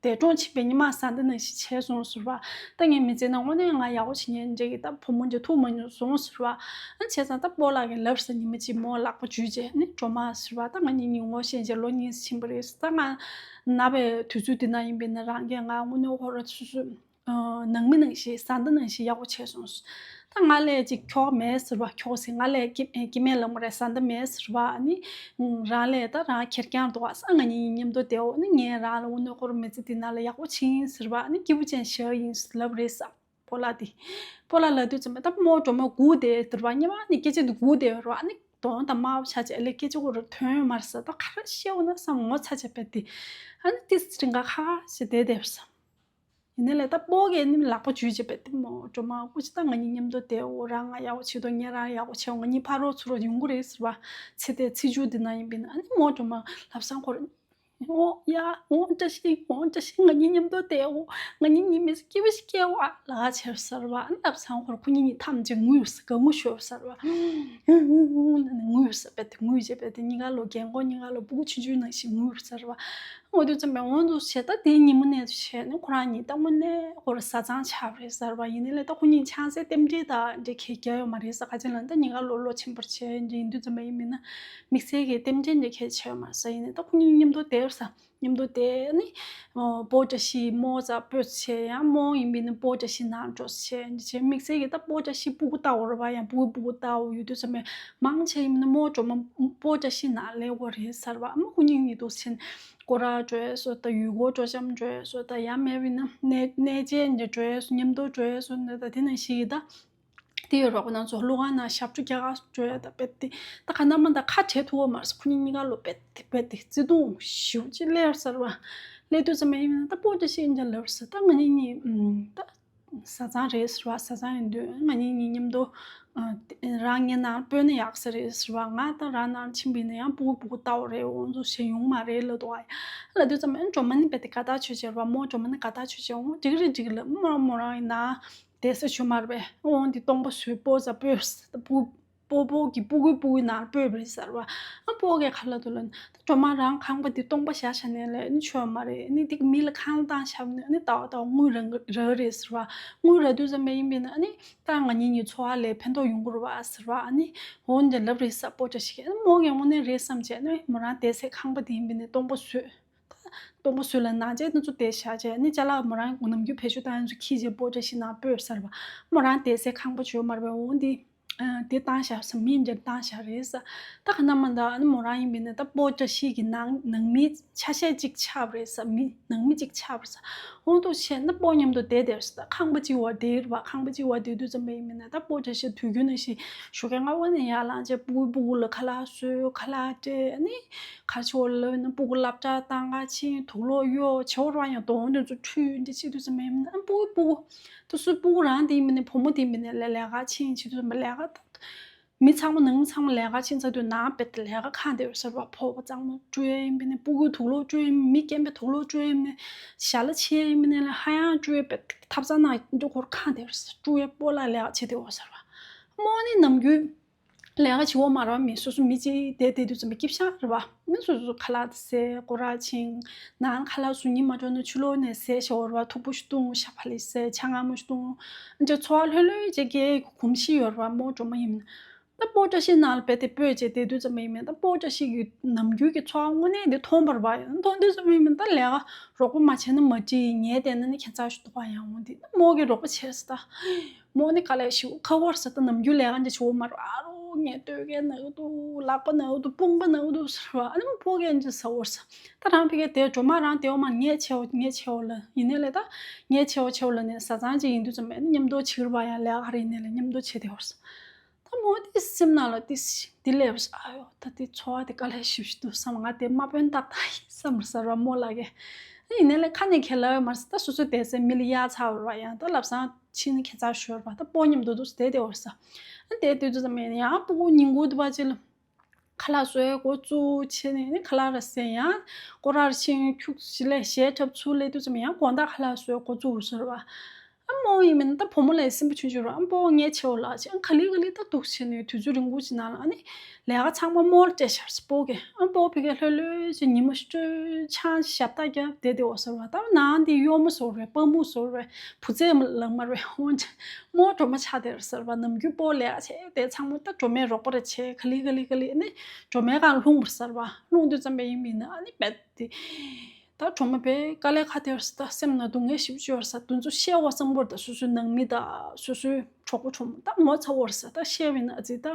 འདས་གྲོངས་ཕྱིན་པའི་ཉི་མ་བཟའ་ཟླ་ནང་བཞིན་བྱས་སོང་ཟེར་བ། ད་ངའི་མི་ཚེ་ནང་དངོས་གནས་ང་ཡག་པོ་བྱེད་མཁན་འདྲ་གི། ད་བུ་མོ་འདྲ་ཐུག་མ་མྱོང་སོང་ཟེར་བ། ཨ་བྱས་ཙང་ད་སྤོ་ལགས་ཀྱིས་ལབ་ཟེར། ཉི་མ་གཅིག་མོ་ལག་པ་འཇུས་བྱས་ནི་སྒྲོལ་མ་ཟེར་བ། ད་ང་གཉིས་གཉིས་ངོ་ཤེས་བྱས་ལོ་གཉིས་ཕྱིན་པ་རེད་ཟེར། ད་ང་ན་བའི་དུས་ཚོད་འདི་ན་ཡིན་པས་ན་རང་གིས་ང་དངོས་གནས་ཁོ་རང་སོ་སོའི་ནང་མི་ནང་བཞིན་བཟའ་ཟླ་ནང་བཞིན་ཡག་པོ་བྱས་སོང་ཟེར། ད་ང་ལས་ཅིག་ཁྱོ་ག་མེད་ཟེར་བ། ཁྱོ་ག་ཟེར་ང་ལས་སྐྱེ་སྐྱེ་དམན་ལབ་མ་རེད། བཟའ་ཟླ་མེད་ཟེར་བ། ཨ་ནི་རང་ལས་ད་རང་ཁེར་རྐྱང་འདུག་ཨ་ཟེར། ང་གཉིས་མཉམ་དུ་བསྡད་འོ། ཨ་ནི་ངས་རང་ལ་དངོས་གནས་ཁོ་རང་མི་ཚེ་འདི་ནང་ལ་ཡག་པོ་བྱིན་ཟེར་བ། ཨ་ནི་སྐྱིད་པོ་ཅན་ཞིག་ཡིན་ཟེར་ལབ་རེད་ཟེར། སྤོ་ལགས་དེ་སྤོ་ལགས་ལབ་དུས་ཙམ་པ་ད་རྨོ་གྲོ་མོ་སྒུག་བསྡད་ཟེར་བ། སྔོན་མ་ནས་སྐད་ཆ་འདི་སྒུག་བསྡད་ཡོད་རེད་བ། ཨ་ནི་གདོང་དང་དམར་པོ་ཆགས་བྱས་ཨ་ལས་སྐད་ཆ་ཁོ་རང་ཐོན་ཡོད་མ་རེད་ཟེར། ད་ག་རེ་བཤད་འོ་ན་བསམ་ངོ་ཚ་བྱས་པས་དེ། ཨ་ནི་ཏིས་རིང་ག་ཁ་ཁ་ཞིག་བསྡད་བསྡད་པ་ཟེར། ཡིན་ནའི་ལས་ད་སྤོ་གས་ནི་ལག་པ་འཇུས་བྱས་པས་ཏེ་མོ་སྒྲོལ་མ་སྐུ་མཁྱེན་ད་ང་གཉིས་མཉམ་དུ་བསྡད་འོ། རང་ང་ཡག་པོ་བྱེད་དོ། ངས་རང་ཡག་པོ་བྱེད་འོ། ང་གཉིས་ཕ་རོལ་ཚུར་རོལ་ཡོང་གི་རེད་ཟེར་བ། ཚེ་འདས་ཚེ་མཇུག་འདི་ན་ཡིན་པས་ན་ཨ་ནི་མོ་སྒྲོལ་མ་ལྷ་བཟང་ཁོ་རང་འོ་ཡ་འོ་བཀྲ་ཤིས་འོ་བཀྲ་ཤིས་ང་གཉིས་མཉམ་དུ་བསྡད་འོ། ང་གཉིས་གཉིས་མེད་སྐྱིད་པོ་ཞིག་སྐྱེ་འོ་ཨ་ལ་ཆེར་ཟེར་བ། ཨ་ནི་ལྷ་བཟང་ཁོ་རང་ཁོ་གཉིས་གཉིས་ཐམས་ཅད་ངུས་དགའ་ངུ་ཤོར་ཟེར་བ། ངུས་ཟེར་བས་ཏེ་ངུས་བྱས་པས་ཏེ་གཉིས་ཀ་ལོ་རྒན་གོག་གཉིས་ཀ་ལོ་སྤུ་གུ་ཆུང་ཆུང་ནང་བཞིན་ངུས་ཟེར་བ། འོ་དུས་ཙམ་པས་འོང་དུ་བྱས་ད་དེའི་ཉིན་མོ་ནས་བྱས་ནས་ཁོ་རང་གཉིས་ད་དངོས་གནས་ཁོ་རང་བཟའ་ཚང་ཆགས་པ་རེད་ཟེར་བ། ཡིན་ནའི་ལས་ད་ཁོ་གཉིས་ཆང་སའི་རྟེན་འབྲེལ་ད་འདྲེ་ཁེ་རྒྱག་ཡོད་མ་རེད་ཟེར། ཁ་ཅིག་ལ་ད་གཉིས་ཀ་ལོ་ལོ་ཆེན་པོར་བྱས་འདྲེ་ཡིན་དུས་ཙམ་པ་ཡིན་མིན་ན་དམིགས་བསལ་གྱི་རྟེན་འབྲེལ་འདྲེ་ཁེ་བྱས་ཡོད་མ་རེད་ཟེར། ཡིན་ནའི་ད་ཁོ་གཉིས་མཉམ་དུ་བསྡད་ཡོད་ས་མཉམ་དུ་བསྡད་ནི་སྤོ་བཀྲ་ཤིས་མོ་ཙ་སྤོས་བྱས་ཡང་མོ་ཡིན་པས་ནི་སྤོ་བཀྲ་ཤིས་ནང་འགྲོ་བྱས་འདྲེ་བྱས། དམིགས་བསལ་གྱི་ད་སྤོ་བཀྲ་ཤིས་སྤུ་གུ་ལྟ་བོ་རེད་བ། ཡང་སྤུ་གུ་སྤུ་གུ་ལྟ་བོ་ཡོད་དུས་ཙམ་པས་མང་ཆེ་ཡིན་ན་མོ་སྒྲོལ་མ་སྤོ་བཀྲ་ཤིས་ནང་སླེབས་དགོས་རེད་ཟེར་བ། ཨ་མ་ཁོ་གཉིས་གཉིས་འདུག་ཕྱིན། སྐོར་ར་འགྲོ་ཡས་སོ་ད་ཡུལ་སྐོར་སྤྲོ་འཆམ་འགྲོ་ཡས་སོ་ད་ཡང་མེད་པ་ཡིན་ན་གནས་གནས་མཇལ་འདྲ་འགྲོ་ཡས་སོ་མཉམ་དུ་འགྲོ་ཡས་སོ་ད་དེ་ནང་བཞིན་གྱི་ད་དེ་ཡོད་རོགས་པ་ན་ཚོ་ཀླུ་ཁང་ནང་ཞབས་བྲོ་རྒྱག་ག་འགྲོ་ཡས་ད་དཔེ་དེ་ད་ག་ན་མ་ད་ཁ་བྲལ་ཐུབ་པ་མ་རེད། ཁོ་གཉིས་གཉིས་ཀ་ལོ་དཔེ་དེ་དཔེ་དེ་བརྩེ་དུང་ཞེ་པོ་ཅིག་སླེབས་ཟེར་བ། སླེབས་དུས་ཙམ་པ་ཡིན་ན་ད་སྤོ་བཀྲ་ཤིས་འཇལ་ལབ་ཟེར། ད་ང་གཉིས་གཉིས་ད། བཟའ་ཚང་རེད་ཟེར་བ། བཟའ་ཚང་ཡིན་དུས་ང་གཉིས་གཉིས་མཉམ་དུ་ཨ་རང་ངའི་ནང་སྤོས་ན་ཡག་ས་རེད་ཟེར་བ། ང་ད་རང་ནང་ཕྱིན་པ་ཡིན་ན་ཡང་སྤུ་གུ་སྤུ་གུ་ལྟ་བུ་རེད། འོང་ཚོ་ཞེ་ཡོང་མ་རེད་ལབ་འདུག་ཨ། ལབ་དུས་ཙམ་ཨ་ནི་སྒྲོལ་མ་ནི་དཔེ་དེ་དགའ་ཐག་ཆོད་བྱས་རེད་བ། མོ་སྒྲོལ་མ་ནི་དགའ་ཐག་ཆོད་བྱས་འོང་འགྲིག་རེད་འགྲིག་ལབ། མོ་རང་མོ་རང་ཡིན་ན་བསྡད་ས་ཆོད་མ་རེད་པས། འོང་འདི་སྟོང་པ་བཟོས་སྤོ་ཙ་སྤོས་སྤུ་སྤོ་སྤོ་གི་སྤུ་གུའི་སྤུ་གུའི་ནང་སྤོས་པ་རེད་ཟེར་བ། ཨ་སྤོ་གས་ཁ་ལ་དུ་ལ་ད་སྒྲོལ་མ་རང་ཁང་པ་འདི་སྟོང་པ་བཞག་བཞག་ནས་ལས་ནི་ཆོད་མ་རེད། ནི་འདི་མི་ལ་ཁང་བཏང་བཞག་ནས་ནི་ལྟ་བ་ལྟ་བ་དངུལ་རག་རག་རེད་ཟེར་བ། དངུལ་རག་དུས་ཙམ་པ་ཡིན་པས་ན་ནི་ད་ང་གཉིས་གཉིས་འཚོ་བ་ལས་ཕན་ཐོགས་ཡོང་གི་རེད་བ་ཟེར་བ། ཨ་ནི་འོ་འདི་ལབ་རེད་ཟེར་སྤོ་བཀྲ་ཤིས་ཀྱིས། ཨ་ནི་མོ་གས་དངོས་གནས་རེད་བསམ་བྱས་ནི་མོ་རང་བསྡད་སའི་ཁང་པ་འདི་ཡིན་པས་ནི་སྟོང་པ་བཟོས། ད་སྟོང་པ་བཟོས་ལ་ནང་ཆས་དེ་ཚོ་དེ་བཞག་བྱས་ནི་ཅ་ལག་མོ་རང་ནམ་རྒྱུན་བེད་སྤྱོད་བཏང་ཡོད་ཚོ་ཁྱི་བྱས་སྤོ་བཀྲ་ཤིས་ནང་སྤོས་ཟེར་བ། མོ་རང་བསྡད་སའི་ཁང་པ་བྱོས་མ་རེད་པས། འོ་འདི་ཨ་དེ་བཏང་བཞག་ཟེར། མི་འདྲ་བཏང་བཞག་རེད་ཟེར། ད་ག་ན་མ་ད་ཨ་ནི་མོ་རང་ཡིན་པས་ན་ད་སྤོ་བཀྲ་ཤིས་ཀྱི་ནང་ནང་མི་ཆ་ཤས་གཅིག་ཆགས་པ་རེད་ཟེར། མི་ནང་མི་གཅིག་ཆགས་པ་རེད་ཟེར། འོ་འདུག་བྱས་ན་སྤོ་མཉམ་དུ་བསྡད་བསྡད་ཟེར། ད་ཁང་པ་གཅིག་བར་བསྡད་རེད་བ། ཁང་པ་གཅིག་བར་བསྡད་དུས་ཙམ་པ་ཡིན་པས་ན་ད་སྤོ་བཀྲ་ཤིས་དུས་རྒྱུན་ནང་བཞིན་ཞོགས་ཀས་སྔ་པོ་ནས་ཡར་ལངས་བྱས་སྤུ་གུ་སྤུ་གུ་ལ་ཁ་ལག་བཟོས། ཁ་ལག་སྤྲད། ཨ་ནི་ག་ཆོ་ལབ་ན་སྤུ་གུ་སློབ་གྲྭ་བཏང་ག་ཕྱིན། དུག་ལོག་གཡོག་བྱེད་པ་རང་ཡང་གདོང་དེ་ཚོ་འཁྲུད་འདི་བྱེད་དུས་ཙམ་པ་ཡིན་པས་ན་ཨ་སྤུ་གུ་སྤུ་གུ་དུ་སུ་སྤུ་གུ་རང་དེ་ཡིན་པས་ན་བུ་མོ་དེ་ཡིན་པས་ན་ལས་ལས་ཀ་ཕྱིན་བྱེད་དུས་ཙམ་པ་ལས་ཀ་ད་མི་ཚང་མ་ནང་མི་ཚང་མ་ལས་ཀ་ཕྱིན་ཚར་དུས་ནང་དཔེ་དེ་ལས་ཀ་ཁང་དེ་ཡོད་ཟེར་བ། ཕོར་པ་གཙང་མ་བཀྲུ་ཡས་ཡིན་པས་ན་སྤུ་གུའི་དུག་ལོག་བཀྲུ་ཡས་ཡིན་པས་ན་མི་རྒན་པའི་དུག་ལོག་བཀྲུ་ཡས་ཡིན་པས་ན་ཞལ་ལག་ཕྱེ་ཡས་ཡིན་པས་ན་ལ་ཧ་ཡང་བཀྲུ་ཡས་དཔེ་ཐབ་ཚང་ནང་འདུག་ཁོར་ཁང་དེ་ཡོད་ཟེར། བཀྲུ་ཡས་སྤོ་ལགས་ལས་ཀ་བྱེད་དེ་ཡོད་ཟེར་བ། མོ་ནི་ནམ་རྒྱུན་ལས་ཀ་བྱེད་འོ་མ་ར་མི་སོ་སོ་མི་གཅིག་བསྡད་བསྡད་དུས་ཙམ་པ་སྐྱིད་ཤག་རེད་བ། མི་སོ་སོ་ཁ་ལག་དེ་ཟས་སྐོར་ར་ཕྱིན། ནང་ཁ་ལག་བཟོ་སྙིང་མ་བྲོ་ན་ཕྱི་ལོགས་ནས་ཟས་བཞག་འོ་ར་བ། ཐུག་པོ་ཞིག་བཏུང་། ཤ་བག་ལེབ་ཟས། ཇ་མངར་མོ་ཞིག་བཏུང་། ཨ་ཅེ་འཚོ་བ་ལྷོད་ལྷོད་བྱེད་ཀྱི་གོམས་གཤིས་ཡོད་རེད་བ། མོ་སྒྲོལ་མ་ཡིན་ན་ད་སྤོ་བཀྲ་ཤིས་ནང་ལ་བསྡད་དེ་སྤོས་བྱས་བསྡད་དུས་ཙམ་པ་ཡིན་མིན་ད་སྤོ་བཀྲ་ཤིས་ཀྱི་ནམ་རྒྱུན་གྱི་འཚོ་བ་དངོས་གནས་འདི་མཐོང་བར་བ་ཡིན། མཐོང་དུས་ཙམ་པ་ཡིན་མིན་ད་ལས་ཀ་རོགས་པ་མ་བྱས་ན་མ་འགྲིག་ངས་བསྡད་ན་ནི་ཁྱད་མཚར་ཞིག་འདུག་ག་ཡང་འོང་འདི་ད་མོ་གིས་རོགས་པ་བྱས་ཟེར་ད། མོ་ནི་དཀའ་ལས་ཞིག་ཁག་པོ་རེད་ཟེར། ད་ནམ་རྒྱུན་ལས་ཀ་འདི་བྱེད་འོ་མ་རེད་བ། ཨ་རོ་ངའི་སྟོད་གོས་ན་གི་འདུག་ལག་པ་ན་གི་འདུག་དཔུང་པ་ན་གི་འདུག་ཟེར་བ། ཨ་ནི་སྤོ་གས་འདི་ཟ་འོ་ཟེར། ད་རང་ཕ་གིར་དེ་སྒྲོལ་མ་རང་དེ་འོ་མ་ངས་བྱས་འོ་ངས་བྱས་འོ་ལབ། ཡིན་ནའི་ལས་ད་ངས་བྱས་འོ་བྱས་འོ་ལབ་ནས་བཟའ་ཚང་ཅིག་ཡིན་དུས་ཙམ་པ་ཨ་ནི་མཉམ་དུ་བྱེད་ཀྱི་རེད་བ། ཡང་ལས་ཀ་རེ་ཡིན་ནའི་ལས་མཉམ་དུ་བྱེད་དེ་འོ་ཟེར། ད་མོ་དེ་སེམས་ནང་ལ་དེ་དེ་ལས་ཨ་ཡོ་ད་དེ་འཚོ་བ་དེ་དཀའ་ལས་ཞེ་པོ་ཞིག་འདུག་བསམ། ང་དེ་མ་དཔོན་ཏག་ཏག་ཡིན་བསམ་ཟེར་བ་མོ་ལ་གས། ཡིན་ནའི་ལས་ཁ་ནས་ཁས་ལབ་ཡོད་མ་རེད་ཟེར། ད་སོ་སོའི་བསྡད་སའི་མི་ལ་གཡར་ཚར་བ་རེད་བ། ཡང་ད་ལབ་སང་ཕྱིན་ནས་ཁྱད་མཚར་ཞོར་བ་ད་སྤོ་མཉམ་དུ་འདུག་བསྡད་དེ་འོ་ཟེར། ཨ་བསྡད་དུས་ཙམ་ཡང་སྤུ་གུ་ཉིན་གུང་དུ་བ་ཅིག་ལ་ཁ་ལག་བཟོ་ཡས་འགོ་བཙུགས་བྱས་ནས་ནི་ཁ་ལག་ར་བཟས། ཡང་སྐོར་ར་ཕྱིན་ཁྱུག་ཅིག་ལས་གཞས་འཁྲབ་ཚུར་སླེབས་དུས་ཙམ་ཡང་དགོང་དག་ཁ་ལག་བཟོ་ཡས་འགོ་བཙུགས་ཟེར་བ། ཨ་མོ་ཡིན་མིན་ད་བུ་མོ་ལས་སེམས་པ་ཆུང་ཆུང་རུ་ཨ་སྤོ་ངས་བྱེད་འོ་ལགས་ཅེས། ཨ་ག་ལེ་ག་ལེ་ད་འདུག་བྱས་ནས་དུས་ཚོད་རིང་པོ་ཅིག་ནང་ལ་ཨ་ནི་ལས་ཀ་ཚང་མ་མོར་སྤྲད་ཤར་སྤོ་གས། ཨ་སྤོ་ཕ་གིར་ལྷོད་ལྷོད་ཅིག་ཉི་མ་ཤར་ཆང་ཞབས་ཏ་རྒྱབ་བསྡད་དེ་འོ་ཟེར་བ། ད་ནང་འདི་གཡོག་མོ་ཟེར་རེད། དཔའ་མོ་ཟེར་རེད། བུ་ཚའི་ལག་མ་རེད། འོན་ཀྱང་མོ་སྒྲོལ་མ་ཆགས་བསྡད་རེད་ཟེར་བ། ནམ་རྒྱུན་སྤོ་ལས་ཀ་བྱས་དེ་ཚང་མ་ད་སྒྲོལ་མས་རོགས་པ་རེ་བྱས་ག་ལེ་ག་ལེ་ག་ལེ་ཨ་ནི་སྒྲོལ་མའི་སྒང་ལྷུང་བ་རེད་ཟེར་བ། ལྷུང་དུས་ཙམ་པ་ཡིན་མིན་ན་ཨ་ནི་རྦད་དེ། ད་གྲོ་མ་པའི་དཀའ་ལས་ཁག་དེ་བར་ད་སེམས་ནང་སྡུག་བསྔལ་ཞེ་པོ་ཅིག་ཡོད་རེད་ཟེར། དེ་ཚོ་བཤད་འོ་བསམ་པར་ད་སོ་སོའི་ནང་མི་དང་སོ་སོའི་གྲོགས་པོ་གྲོགས་མོ་ད་ངོ་ཚ་འོ་རེད་ཟེར། ད་བཤད་པ་ཡིན་ན་ཨ་ཙི་ད་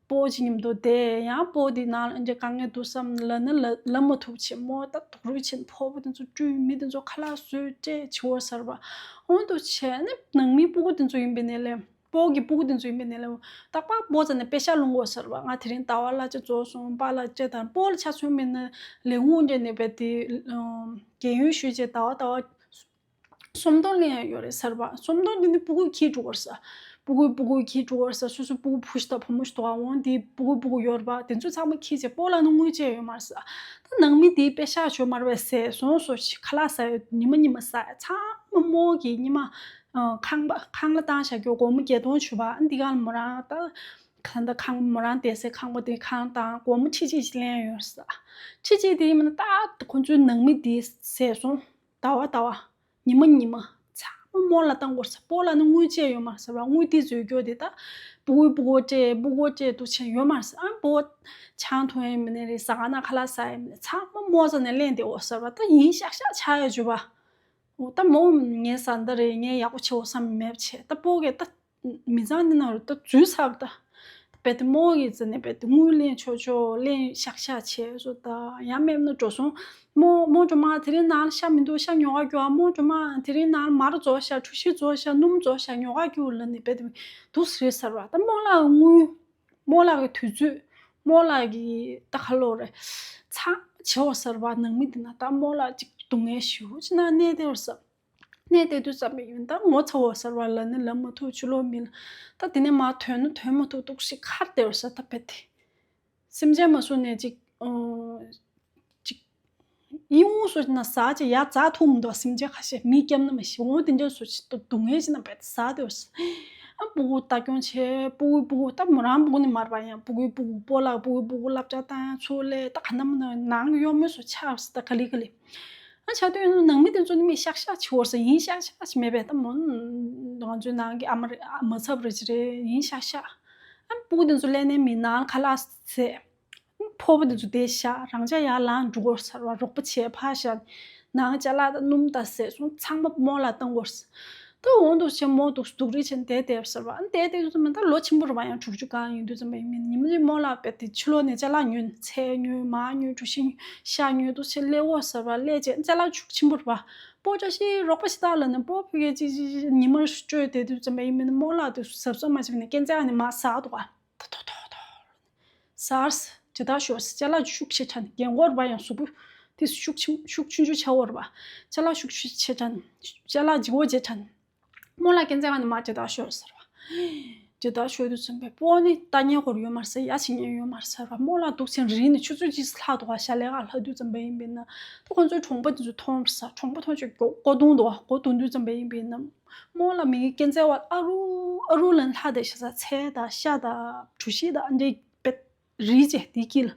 སྤོ་ཅིག་མཉམ་དུ་བསྡད་ཡང་སྤོ་དེ་ནང་ལ་འདྲ་དཀའ་ངལ་འདུག་བསམ་ལབ་ན་ལབ་ལབ་མ་ཐུབ་བྱས་མོ་ད་སྡུག་རུས་བྱས་ཕོར་པ་དེ་ཚོ་བཀྲུས། མི་དེ་ཚོ་ཁ་ལག་བཟོས་སྤྲད་བྱས་འོ་ཟེར་བ། འོ་འདུག་བྱས་ནས་ནང་མི་སྤུ་གུ་དེ་ཚོ་ཡིན་པས་ནས་ལས། སྤོ་གི་སྤུ་གུ་དེ་ཚོ་ཡིན་པས་ནས་ལོ། རྟག་པར་སྤོ་ཙ་ནས་པེ་ཤག་སློང་དགོས་ཟེར་བ། ང་དེ་རིང་ཟླ་བ་གླ་ཆ་རྫོགས་སོང་། པཱ་ལགས་ཅེ་དང་སྤོ་ལ་ཆ་མཚོན་མེད་ན་ལས་ངོ་འདྲེ་ནས་བས་དེ་རྒན་ཡོལ་ཞུས་རྗེས་ཟླ་བ་ཟླ་བ་ སུམ་སྟོང་ལེན་ཡ་ཡོད་རེད་ཟེར་བ། སུམ་སྟོང་དེ་ནི་སྤུ་གུ་ཁྱེར་འགྲོ་གི་རེད་ཟེར། སྤུ་གུ་སྤུ་གུ་ཁྱེར་འགྲོ་གི་རེད་ཟེར། སོ་སོ་སྤུ་གུ་བུ་ཞིག་དང་བུ་མོ་ཞིག་འདུག་ག་འོང་དེ་སྤུ་གུ་སྤུ་གུ་ཡོད་རེད་པ། དེ་ཚོ་ཚང་མ་ཁྱེར་བྱས་སྤོ་ལགས་ནི་དངུལ་ཅི་ཡོད་མ་རེད་ཟེར། ད་ནང་མི་དེའི་པེ་ཤག་ཆོད་མ་རེད་པས་ཟེར། སོང་སོ་ཞིག་ཁ་ལག་ཟ་ཡ་ཉི་མ་ཉི་མ་ཟ་ཡ་ཚང་མ་རྨོ་གིས་ཉི་མ་ཁང་པ་ཁང་གླ་བཏང་བཞག་རྒྱུ་སྒོར་མོ་བརྒྱད་སྟོང་བྱུས་པ། འདི་ག་ལ་མོ་རང་ད་གང་ལྟར་ཁང་པ་མོ་རང་བསྡད་སའི་ཁང་པ་དེ་ཁང་བཏང་སྒོར་མོ་ཁྲི་གཅིག་ཅིག་ལེན་ཡོད་ཟེར། ཁྲི་གཅིག་དེ་ཡིན་ན་ད་ཁོ་ཚོའི་ནང་མི་དེ་ཟས་སོང་ཟླ་བ་ཟླ་བ། ཉི་མ་ཉི་མ། ཚང་མ་རྨོ་ལགས་བཏང་དགོས་ཟེར། སྤོ་ལགས་ནི་དངུལ་ཅི་ཡོད་མ་རེད་ཟེར་བ། དངུལ་དེ་བཟོས་རྒྱུ་དེ་ད་སྤུ་གུའི་སྤུ་གུ་སྤྲད་སྤུ་གུ་སྤྲད་འདུག་བྱས་ཡོད་མ་རེད་ཟེར། ཨ་སྤོ་ཆང་འཐུང་ཡ་མི་ནི་རེད། ཟ་ཁང་ནང་ཁ་ལག་ཟ་ཡ་མི་ནི་ཚང་མ་རྨོ་རྩ་ནས་ལེན་བསྡད་འོ་ཟེར་བ། ད་ཡིན་ཤག་ཤག་ཆགས་ཡ་བརྗོད་པ། འོ་ད་མོ་ངའི་བཟའ་ཟླ་རེད། ངས་ཡག་པོ་བྱེད་འོ་བསམ་མེད་པ་བྱས། ད་སྤོ་གས་ད་མི་ཚང་འདི་ནང་རུ་ད་འཛུལ་ཚར་ད། རྦད་དེ་རྨོ་གི་རྩ་ནས་རྦད་དེ་དངུལ་ལེན་ཆོག་ཆོག་ལེན་ཤག་ཤག་བྱས་སོ། ད་ཡང་མེད་ན་འགྲོ་སོང་། རྨོ་རྨོ་འགྲོ་མ་དེ་རིང་ནང་ལ་ཤ་མི་འདུག་ཤ་ཉོ་ག་རྒྱུག་ཨ། རྨོ་འགྲོ་མ་དེ་རིང་ནང་ལ་མར་རྫོགས་ཤག་གྲོ་ཞིབ་རྫོགས་ཤག་སྣུམ་རྫོགས་ཤག་ཉོ་ག་རྒྱུག་ལབ་ནས་རྦད་དེ་འདུག་སེ་རེད་ཟེར་བ། ད་རྨོ་ལགས་དངུལ་རྨོ་ལགས་ཀྱི་དུས་ཚོད་རྨོ་ལགས་ཀྱི་ད་ག་ལོ་རེད། ཚང་མ་བྱེད་འོ་ཟེར་བ། ནང་མི་འདི་ན་ད་རྨོ་ལགས་ཅིག་སྡུག་བསྔལ་ཞེ་པོ་ཅིག་ནང་གནས་བསྡད་འོ་ཟེར། གནས་བསྡད་དུས་ཙམ་པ་ཡིན་ད་ངོ་ཚ་འོ་ཟེར་བ། ལབ་ནི་ལབ་མ་ཐུབ། ཕྱི་ལོགས་མི་ལ་ད་དེ་ནས་མར་ཐོན་ན་ཐོན་མ་ཐུབ། འདུག་སེ་ཁར་བསྡད་འོ་ཟེར། ད་རྦད་དེ་སེམས་ཅན་མ་སུ་ནས་ཅིག་ཨོ་ཅིག་ཡིན་འོ་སོ་ན་ཟ་ཅིག་ཡར་འཛེག་ཐུབ་མི་འདུག་སེམས་ཅན་ཁ་ཤས་མི་སྐྱབས་ན་མ་ཤི་འོ་དེ་འདྲ་སོ་ཅིག་ད་སྡུག་བསྔལ་ཅིག་ནང་རྦད་དེ་ཟ་བསྡད་འོ་ཟེར། ཨ་སྤུ་གུ་ལྟ་སྐྱོང་བྱས། སྤུ་གུའི་སྤུ་གུ་ད་མོ་རང་སྤུ་གུ་ནི་མ་རེད་པ། ཡང་སྤུ་གུའི་སྤུ་གུ་སྤོ་ལགས་སྤུ་གུའི་སྤུ་གུ་སློབ་གྲྭ་བཏང་ཚུར་སླེབས་ད་ག་ན་མ་ན་ནང་གི་གཡོག་མོ་སོ་ཆགས་སོ། ད་ག་ལེ་ག་ལེ། ཨ་ཆགས་དུས་ནང་མི་དེ་ཚོ་ནི་མི་ཤག་ཤག་བྱེད་འོ་ཟེར། ཡིན་ཤག་ཤག་ཅིག་མེད་པས། ད་མོ་ང་ཚོའི་ནང་གི་ཨ་མ་རེད། ཨ་མ་ཚབ་རེད་ཅི་རེད། ཡིན་ཤག་ཤག་ཨ་སྤུ་གུ་དེ་ཚོ་སླེབས་ནས་མི་ནང་ཁ་ལག་བཟས། ཕོར་པ་དེ་ཚོ་དེ་བཞག་རང་ཅག་ཡར་ལངས་འགྲོ་གི་རེད་ཟེར་བ། རོགས་པ་བྱས་ཕར་བཞག་ནང་ཅ་ལག་དང་སྣུམ་དང་ཟས་སོང་ཚང་མ་རྨོ་ལགས་བཏང་གི་རེད། ད་འོང་འདུག་བྱས་རྨོ་འདུག་སྡུག་རུས་བྱས་བསྡད་བསྡད་ཟེར་བ། ཨ་བསྡད་བསྡད་དུས་ཙམ་པ་ད་ལོ་ཆེན་པོ་རེད་པ། ཡང་དྲུག་ཅུ་སྒང་ཡིན་དུས་ཙམ་པ་ཡིན་མིན་ཉི་མ་གཅིག་རྨོ་ལགས་རྦད་དེ་ཕྱི་ལོགས་ནས་ཅ་ལག་ཉོས། ཚལ་ཉོས། མར་ཉོས། གྲོ་ཞིབ་ཉོས། ཤ་ཉོས། འདུག་བྱས་སླེབས་འོ་ཟེར་བ། སླེབས་བྱས་ཅ་ལག་ཤུགས་ཆེན་པོ་རེད་པ། སྤོ་བཀྲ་ཤིས་རོགས་པ་ཞིག་བཏང་ལབ་ནས་སྤོ་ཕ་གིར་ཅིག་ཅིག་ཉི་མ་བཅུ་བསྡད་དུས་ཙམ་པ་ཡིན་མིན་རྨོ་ལགས་དེ་གཟབ་གཟབ་མ་བྱས་པ་ནས་རྐྱེན་རྩ་ནས་མར་ཟག་འདུག་ག་ད་ཐོ་ཐོ་ཐོ། ཟར། ཇི་ལྟར་ཤོག་ཅ་ལག་ཤུགས་ཆེ་དྲགས་ནས་རྒན་གོག་རེད་པ། ཡང་གཟུགས་པོ་དེ་ཤུགས་ཆེ་ཤུགས་ཆུང་ཆུང་ཆགས་འོ་རེད་པ། ཅ་ལག་ཤུགས་ཆེ་དྲགས་ནས་ཅ་ལག་ལྗིད་པོ་ཇེ་དྲགས་ནས། རྨོ་ལགས་རྐྱེན་རྩ་བ་ནས་མར་ཇི་ལྟར་ཤོག་ཟེར་བ། ཇི་ལྟར་ཤོག་དུས་ཙམ་པས་སྤོ་ནི་ལྟ་ཉན་སྐོར་ཡོད་མ་རེད་ཟེར། ཡ་བྱེད་ཉན་ཡོད་མ་རེད་ཟེར་བ། རྨོ་ལགས་འདུག་སེ་རིལ་ནས་ཆུ་ཚོད་གཅིག་ལྷག་འདུག་ག་ཞལ་ལས་ཀ་ལྷག་དུས་ཙམ་པ་ཡིན་པས་ན། ད་ཁོང་ཚོའི་གྲོང་པ་དེ་ཚོ་མཐོང་རེད་ཟེར། གྲོང་པ་མཐོང་ཆོག་མགོ་མགོ་རྡུང་འདུག་ག་མགོ་རྡུང་དུས་ཙམ་པ་ཡིན་པས་ན། རྨོ་ལགས་མི་གི་རྐྱེན་རྩ་བ་ཨ་རུ་ཨ་རུ་ལ་ལྷག་བསྡད་ཤག་ཟེར། ཚལ་དང་ཤ་དང་གྲོ་ཞིབ་དང་འདྲེ་པེ་རིལ་བྱས་དེ་དཀྱིལ།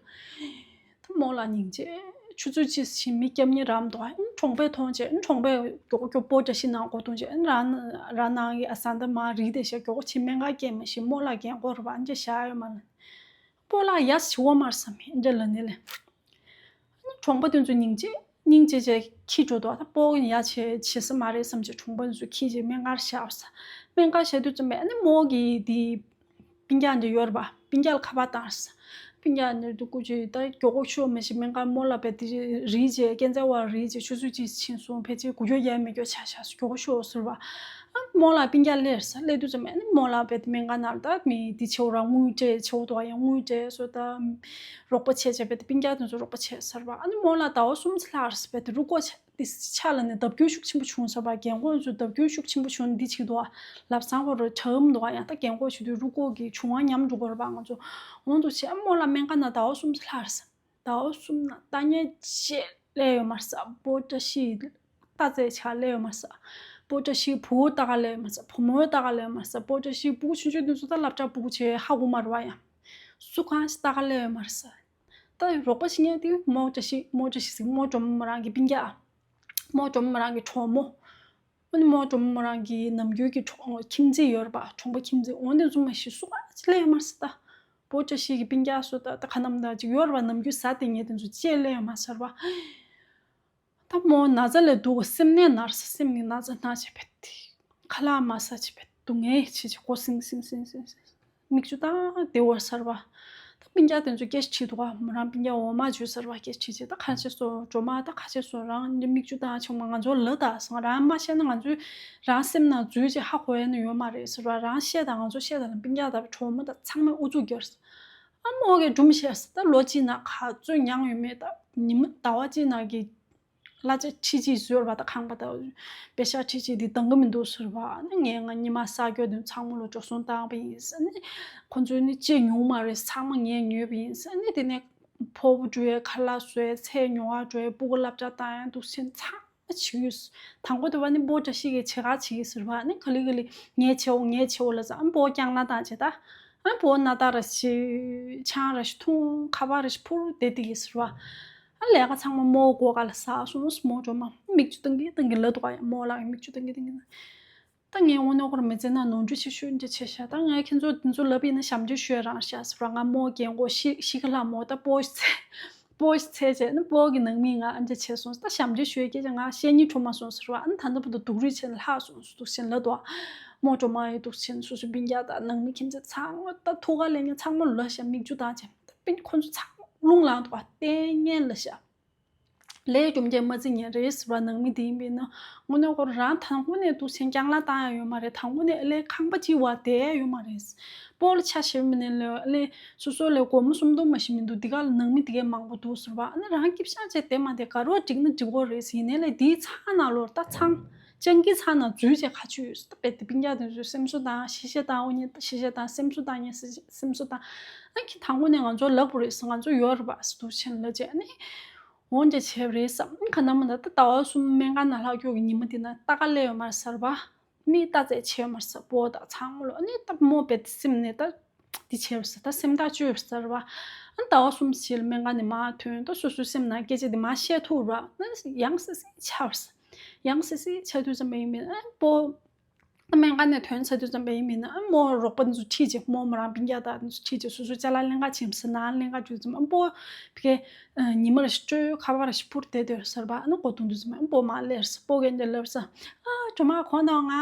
ད་རྨོ་ལགས་སྙིང་རྗེ། ཆུ་ཚོད་གཅིག་ཕྱིན་མི་སྐྱབས་གཉེར་རམ་འདུག་ཨ། གྲོང་པས་མཐོང་བྱས་གྲོང་པས་མགྱོགས་མགྱོགས་སྤོ་བཀྲ་ཤིས་ནང་སྒོ་རྡུང་བྱས། རང་རང་ནང་གི་ཨ་བཟའ་ཟླ་མར་རིལ་བསྡད་ཤག་མགྱོགས་ཕྱིན་སྨན་ཁང་སྐྱེལ་མ་ཤེས། རྨོ་ལགས་རྒན་གོག་རེད་པ། ཨ་འདྲ་བཞག་ཡོད་མ་རེད། སྤོ་ལགས་ཡ་བྱེད་འོ་མ་རེད་བསམ་མི་འདྲ་ལབ་ནས་ལས། གྲོང་པ་དེ་ཚོ་སྙིང་རྗེ་སྙིང་རྗེ་བྱས་ཁྱེར་འགྲོ་འདུག་ད་སྤོ་ཡ་བྱེད་བྱེད་ས་མ་རེད་བསམ་བྱས་གྲོང་པ་དེ་ཚོ་ཁྱེར་བྱས་སྨན་ཁང་བཞག་ས། སྨན་ཁང་བཞག་དུས་ཙམ་པས་ཨ་ནི་རྨོ་གིས་དེ་སྤུན་ཀྱག་འདྲ་ཡོད་རེད་པ། སྤུན་ཀྱག་ལ་ཁ་པར་བཏང་ས། སྤུན་ཀྱག་འདྲ་འདུག་སྐུ་མཁྱེན་ད་མགྱོགས་པོ་ཤོག་མ་གཞི་སྨན་ཁང་རྨོ་ལགས་རྦད་དེ་རིལ་བྱས་རྐྱེན་རྩ་བ་རིལ་བྱས་ཆུ་ཚོད་གཅིག་ཕྱིན་སོང་། ཕལ་ཆེར་འགུལ་སྐྱོད་རྒྱག་མི་འགྱོ་ཆ་བཞག་ས། མགྱོགས་པོ་ཤོག་ཟེར་བ། ཨ་རྨོ་ལགས་སྤུན་ཀྱག་སླེབས་ས། སླེབས་དུས་ཙམ་པས་ཨ་ནི་རྨོ་ལགས་རྦད་དེ་སྨན་ཁང་ནང་ལ་ད་མི་འདི་བྱེད་འོ་ར་དངུལ་སྤྲད་བྱེད་འོ་འདུག་ཡང་དངུལ་སྤྲད་སོ། ད་རོགས་པ་བྱས་བྱས་རྦད་དེ་སྤུན་ཀྱག་དེ་ཚོ་རོགས་པ་བྱས་ཟེར་བ། ཨ་ནི་རྨོ་ལགས་ཟླ་བ་གསུམ་ཙམ་ལྷག་རེད་ཟེར། རྦད་དེ་རུ་སྐོགས་ཆགས་འདི་ཆགས་ལ་ནི་ལྡབ་འགྱུར་ཤུགས་ཆེན་པོ་བྱུང་ཟེར་བ། རྒན་གོག་ཚོ་ལྡབ་འགྱུར་ཤུགས་ཆེན་པོ་བྱུང་འདི་བྱེད་འདུག་ལབ་ཚང་བ་རུ་གྲ་འམ་འདུག་ཡང་ད་རྒན་གོག་བྱེད་དུས་རུ་སྐོགས་ཀྱི་བྱུང་བ་ཉམས་འགྲོ་གི་རེད་པ། ང་ཚོ་འོང་དུ་བྱས་ཨ་རྨོ་ལགས་སྨན་ཁང་ནང་ཟླ་བ་གསུམ་ཙམ་ལྷག་རེད་ཟེར། ཟླ་བ་གསུམ་ནང་ལྟ་ཉན་བྱས་སླེབས་ཡོད་མ་རེད་ཟེར། སྤོ་བཀྲ་ཤིས་ལྟ་རྩལ་ཆགས་སླེབས་ཡོད་མ་རེད་ཟེར། སྤོ་བཀྲ་ཤིས་བུ་ལྟ་ག་སླེབས་ཡོད་མ་རེད་ཟེར། བུ་མོ་ལྟ་ག་སླེབས་ཡོད་མ་རེད་ཟེར། སྤོ་བཀྲ་ཤིས་སྤུ་གུ་ཆུང་ཆུང་དེ་ཚོ་ད་སློབ་གྲྭ་སྤུ་གུ་བྱས་ཧ་གོ་མ་རེད་པ། ཡང་སུ་གང་ཞིག་ལྟ་ག་སླེབས་ཡོད་མ་རེད་ཟེར། ད་རོགས་པ་བྱེད་མཁན་དེ་རྨོ་བཀྲ་ཤིས་རྨོ་བཀྲ་ཤིས་ཟེར། རྨོ་སྒྲོལ་མ་མོ་རང་གི་སྤུན་ཀྱག་རྨོ་སྒྲོལ་མ་མོ་རང་གི་གྲོགས་མོ། ཨ་ནི་རྨོ་སྒྲོལ་མ་མོ་རང་གི་ནམ་རྒྱུན་གྱི་གྲོགས་ཁྱིམ་མཚེས་ཡོད་རེད་པ། གྲོང་པ་ཁྱིམ་མཚེས། འོ་འདི་ཚོ་མ་གཞི་སུ་གང་ཞིག་སླེབས་ཡོད་མ་རེད་ཟེར། ད་སྤོ་བཀྲ་ཤིས་ཀྱི་སྤུན་ཀྱག་སུ་ད་ད་ག་ནམ་ད་ཅིག་ཡོད་རེད་པ། ནམ་རྒྱུན་ཟ་བསྡད་མཁན་དེ་ཚོ་ཅིག་སླེབས་ཡོད་མ་རེད་ཟེར་བ། ད་རྨོ་ན་ཚ་ལས་སྡུག་ག་སེམས་ནད་ན་རེད་ཟེར། སེམས་ཀྱི་ན་ཚ་ན་བྱས་པས་དེ། ཁ་ལག་མ་ཟ་བྱས་པས་སྡུག་བསྔལ་བྱེད་བྱེད་མགོ་ཟིང་ཟིང་ཟིང་ཟིང་ཟིང་། མིག་ཆུ་བཏང་བསྡད་འོ་ཟེར་བ། ད་སྤུན་ཀྱག་དེ་ཚོ་སྐད་ཆ་དྲིས་འདུག་ག་མོ་རང་སྤུན་ཀྱག་འོ་མ་འཇུ་ཟེར་བ་སྐད་ཆ་དྲིས་བྱས། ད་ག་བྱས་སོང་སྒྲོལ་མ། ད་ག་བྱས་སོང་། རང་མིག་ཆུ་བཏང་ཆོག་མ། ང་ཚོ་ལབ་དང་སོང་། རང་མ་བཤད་ན་ང་ཚོའི་རང་སེམས་ནང་འཛུལ་བྱས་ཧ་གོ་ཡ་ནི་ཡོད་མ་རེད་ཟེར་བ། རང་བཤད་དང་ང་ཚོ་བཤད་དང་ལ་སྤུན་ཀྱག་དང་གྲོགས་མོ་དང་ཚང་མས་ཨུ་ཚུགས་རྒྱབ་ཟེར། ཨ་རྨོ་གིས་སྒྲུང་བཤད་ཟེར། ད་ལོ་གཅིག་ནང་ག་ཚོད་མྱངས་ཡོད་མེད། ད་ཉི་མ་ཟླ་བ་གཅིག་ནང་གི་གླ་ཆ་ཁྲི་གཅིག་བཟོས་ར་བ། ད་ཁང་པ་དང་པེ་ཤག་ཁྲི་གཅིག་འདི་འདང་གི་མི་འདུག་ཟེར་བ། ཨ་ནི་ངས་ང་ཉི་མ་ས་རྒྱོ་དེ་ཚང་མ་ལོ་འགྲོ་སོང་བཏང་པ་ཡིན་ཟེར། ཨ་ནི་ཁོ་ཚོས་ནི་ཅི་ཉོ་མ་རེད། ཚང་མ་ངས་ཉོས་པ་ཡིན་ཟེར། ཨ་ནི་དེ་ནས་ཕོ་བོ་འགྲོ་ཡས་ཁ་ལག་བཟོ་ཡས། ཚལ་ཉོ་བ་འགྲོ་ཡས། སྤུ་གུ་སློབ་གྲྭ་བཏང་ཡས། འདུག་སེ་ཚང་མ་བྱེད་ཀྱི་ཡོད། དང་པོ་དེ་བ་ནི་སྤོ་བཀྲ་ཤིས་ཀྱིས་བྱེད་ག་བྱེད་ཀྱི་ཟེར་བ། ཨ་ནི་ག་ལེ་ག་ལེ་ངས་བྱེད་འོ་ངས་བྱེད་འོ་ལབ་ཙང་། ཨ་ནི་སྤོ་བོ་རྐྱང་ལ་བཏང་བྱས། ད་ཨ་ནི་སྤོ་བོ་སྣ་ཐག་ར་ཞིག་ཆང་ར་ཞིག་འཐུང་། ཁ་པར་ར་ཞིག་ཕུར་བསྡད་བསྡད་ཀྱི་ཟེར་བ། ཨ་ལས་ཀ་ཚང་མ་རྨོ་བོ་སྒོ་ཁ་ལ་ཟགས་སོང་། རྨོ་བོ་སྒྲོལ་མ་མིག་ཆུ་བཏང་གི་བཏང་གི་ལབ་འདུག་ག། ཡ་རྨོ་བོ་ལགས་མིག་ཆུ་བཏང་གི་བཏང་གི། ད་ངས་དངོས་གནས་ཁོ་རང་མི་ཚེ་ནང་ནོར་འཁྲུལ་ཆེ་ཤོས་འདྲ་བྱས་ཤག། ད་ངས་ཁྱེད་ཚོ་འདི་ཚོ་ལབ་ཡིན་ན་ཞབས་འདྲེན་ཞུ་ཡ་རང་ཤག་ཟེར་བ། ང་རྨོ་བོ་རྒན་གོག་ཤི་ཤི་ཁ་ལྷག་མོ། ད་སྤོ་བོ་ཞིག་འཚོལ། སྤོ་བོ་ཞིག་འཚོལ་བྱས་ནི་སྤོ་བོ་གི་ནང་མི་ང་ཨ་འདྲ་བྱས་སོང་། ད་ཞབས་འདྲེན་ཞུ་ཡ་སྐད་ཆ་ང་བཤད་སྙིང་བྲོ་མ་སོང་ཟེར་བ། ཨ་ནི་ད་ལྟ་བར་དུ་སྡུག་རུས་བྱས་ནས་ལྷག་སོང་ཟེར་འདུག་ཟེར་ལབ་འདུག། རྨོ་བོ་སྒྲོལ་མ་ཡི་འདུག་སེ་བྱས་ནས་སོ་སོའི་སྤུན་ཀྱག་དང་ནང་མི་ཁྱིམ་མཚེས་ཚང་མ་ད་ཐུག་ག་ལས་ཉེན་ཚང་མ་ལ་ཞབས་མིག་ཆུ་བཏང་བྱས། ད་སྤུན་ཁོ་ཚོ་ཚང་མ་རླུང་ལངས་འདུག་པ། ལྟས་ངན་ལ་ཞབས། ལས་རྒྱུ་མཚན་མ་བརྩི་ཉན་རེད་ཟེར་བ། ནང་མི་དེ་ཡིན་པས་ན་དངོས་གནས་ཁོ་རང་དང་པོ་ནས་འདུག་སེ་རྐྱང་ལ་བཏང་ཡ་ཡོད་མ་རེད། དང་པོ་ནས་ཨ་ལས་ཁང་པ་གཅིག་བ་བསྡད་ཡ་ཡོད་མ་རེད། སྤོ་ལོ་ཆ་ཞེ་པོ་ནས་ལས་ཨ་ལས་སོ་སོ་ལས་སྒོར་མོ་སུམ་སྟོང་མ་ཞིག་མི་འདུག། འདི་ག་ལ་ནང་མི་དེ་གས་མང་པོ་འདུག་ཟེར་བ། ཨ་ནི་རང་སྐྱིད་ཤག་བྱས་བསྡད་མ་བསྡད་ག་རོགས་འགྲིག་ན་འགྲིག་གོ་རེད་ཟེར། ཡིན་ནའི་ལས་དེའི་ཚང་ནང་ལོགས་ད་ཚང་སྤྱང་ཀིའི་ཚང་ནང་འཛུལ་བྱས་ཁ་ཆུ་ཡོད་ཟེར། ད་དཔེ་དེ་སྤུན་ཀྱག་དེ་ཚོས་སེམས་གསོ་བཏང་། ཤི་ཤེས་བཏང་། འོ་ཉེ་ད་ཤི་ཤེས་བཏང་། སེམས་གསོ་བཏང་ཉེ་སེམས་གསོ་བཏང་། ཨ་ཁྱི་དང་པོ་ནས་ང་ཚོ་ལབ་དགོས་རེད་ཟེར། ང་ཚོ་ཡོད་རེད་པ་ཟེར་འདུག་སེ་ལབ་བྱས། ཨ་ནི། འོ་འདྲ་བྱས་པ་རེད་བསམ། ག་ན་མ་ད་ད་ཟླ་བ་གསུམ་སྨན་ཁང་ནང་ལྷག་རྒྱུ་གི་ཉི་མ་དེ་ན་ལྟ་ག་སླེབས་ཡོད་མ་རེད་ཟེར་བ། མིག་ལྟ་རྩེད་བྱས་ཡོད་མ་རེད་ཟེར། སྤོ་བོ་དང་ཚང་མ་ལོ། ཨ་ནི་ད་རྨོ་བོ་དཔེ་སེམས་ནས་ད་འདི་བྱས་པ་རེད་ཟེར། ད་སེམས་ཐག་གཅོད་པ་རེད་ཟེར་བ། ཨ་ནི་ཟླ་བ་གསུམ་ཞིག་ལ་སྨན་ཁང་ནས་མར་ཐོན། ད་སོ་སོའི་སེམས་ནང་སྐད་ཆ་དེ་མར་བཤད་ཐུབ་ར། ཨ་ནི་ཡང་སེ་སེ་ཆགས་པ་རེད་ཟེར། ཡང་སེ་སེ་ཆགས་དུས་ཙམ་པ་ཡིན་པས། ཨ་ནི་སྤོ་བོ། སྨན་ཁང་ནས་ཐོན་ཚར་དུས་ཙམ་པ་ཡིན་པས་ན། ཨ་རྨོ་རོགས་པ་འདི་ཚོ་ཁྲིད་བྱས། རྨོ་མོ་རང་སྤུན་ཀྱག་དང་འདི་ཚོ་ཁྲིད་བྱས་སོ་སོའི་ཅ་ལག་ལེན་ག་ཕྱིན་ཟེར། ནང་ལེན་ག་འགྲོ་ཙམ། ཨ་སྤོ་བོ་གིས་ཉི་མ་རེ་ཞིག་སྤྲོད། ཁ་པར་རེ་ཞིག་ཕུར་བསྡད་སྡོད་ཟེར་བ། ཨ་ནི་སྒོ་རྡུང་དུས་ཙམ་པ་ཨ་སྤོ་བོ་མར་སླེབས་ཟེར། སྤོ་བོ་གིས་འདི་ལབ་ཟེར། ཨ་སྒྲོལ་མ་ཁོང་དང་ང་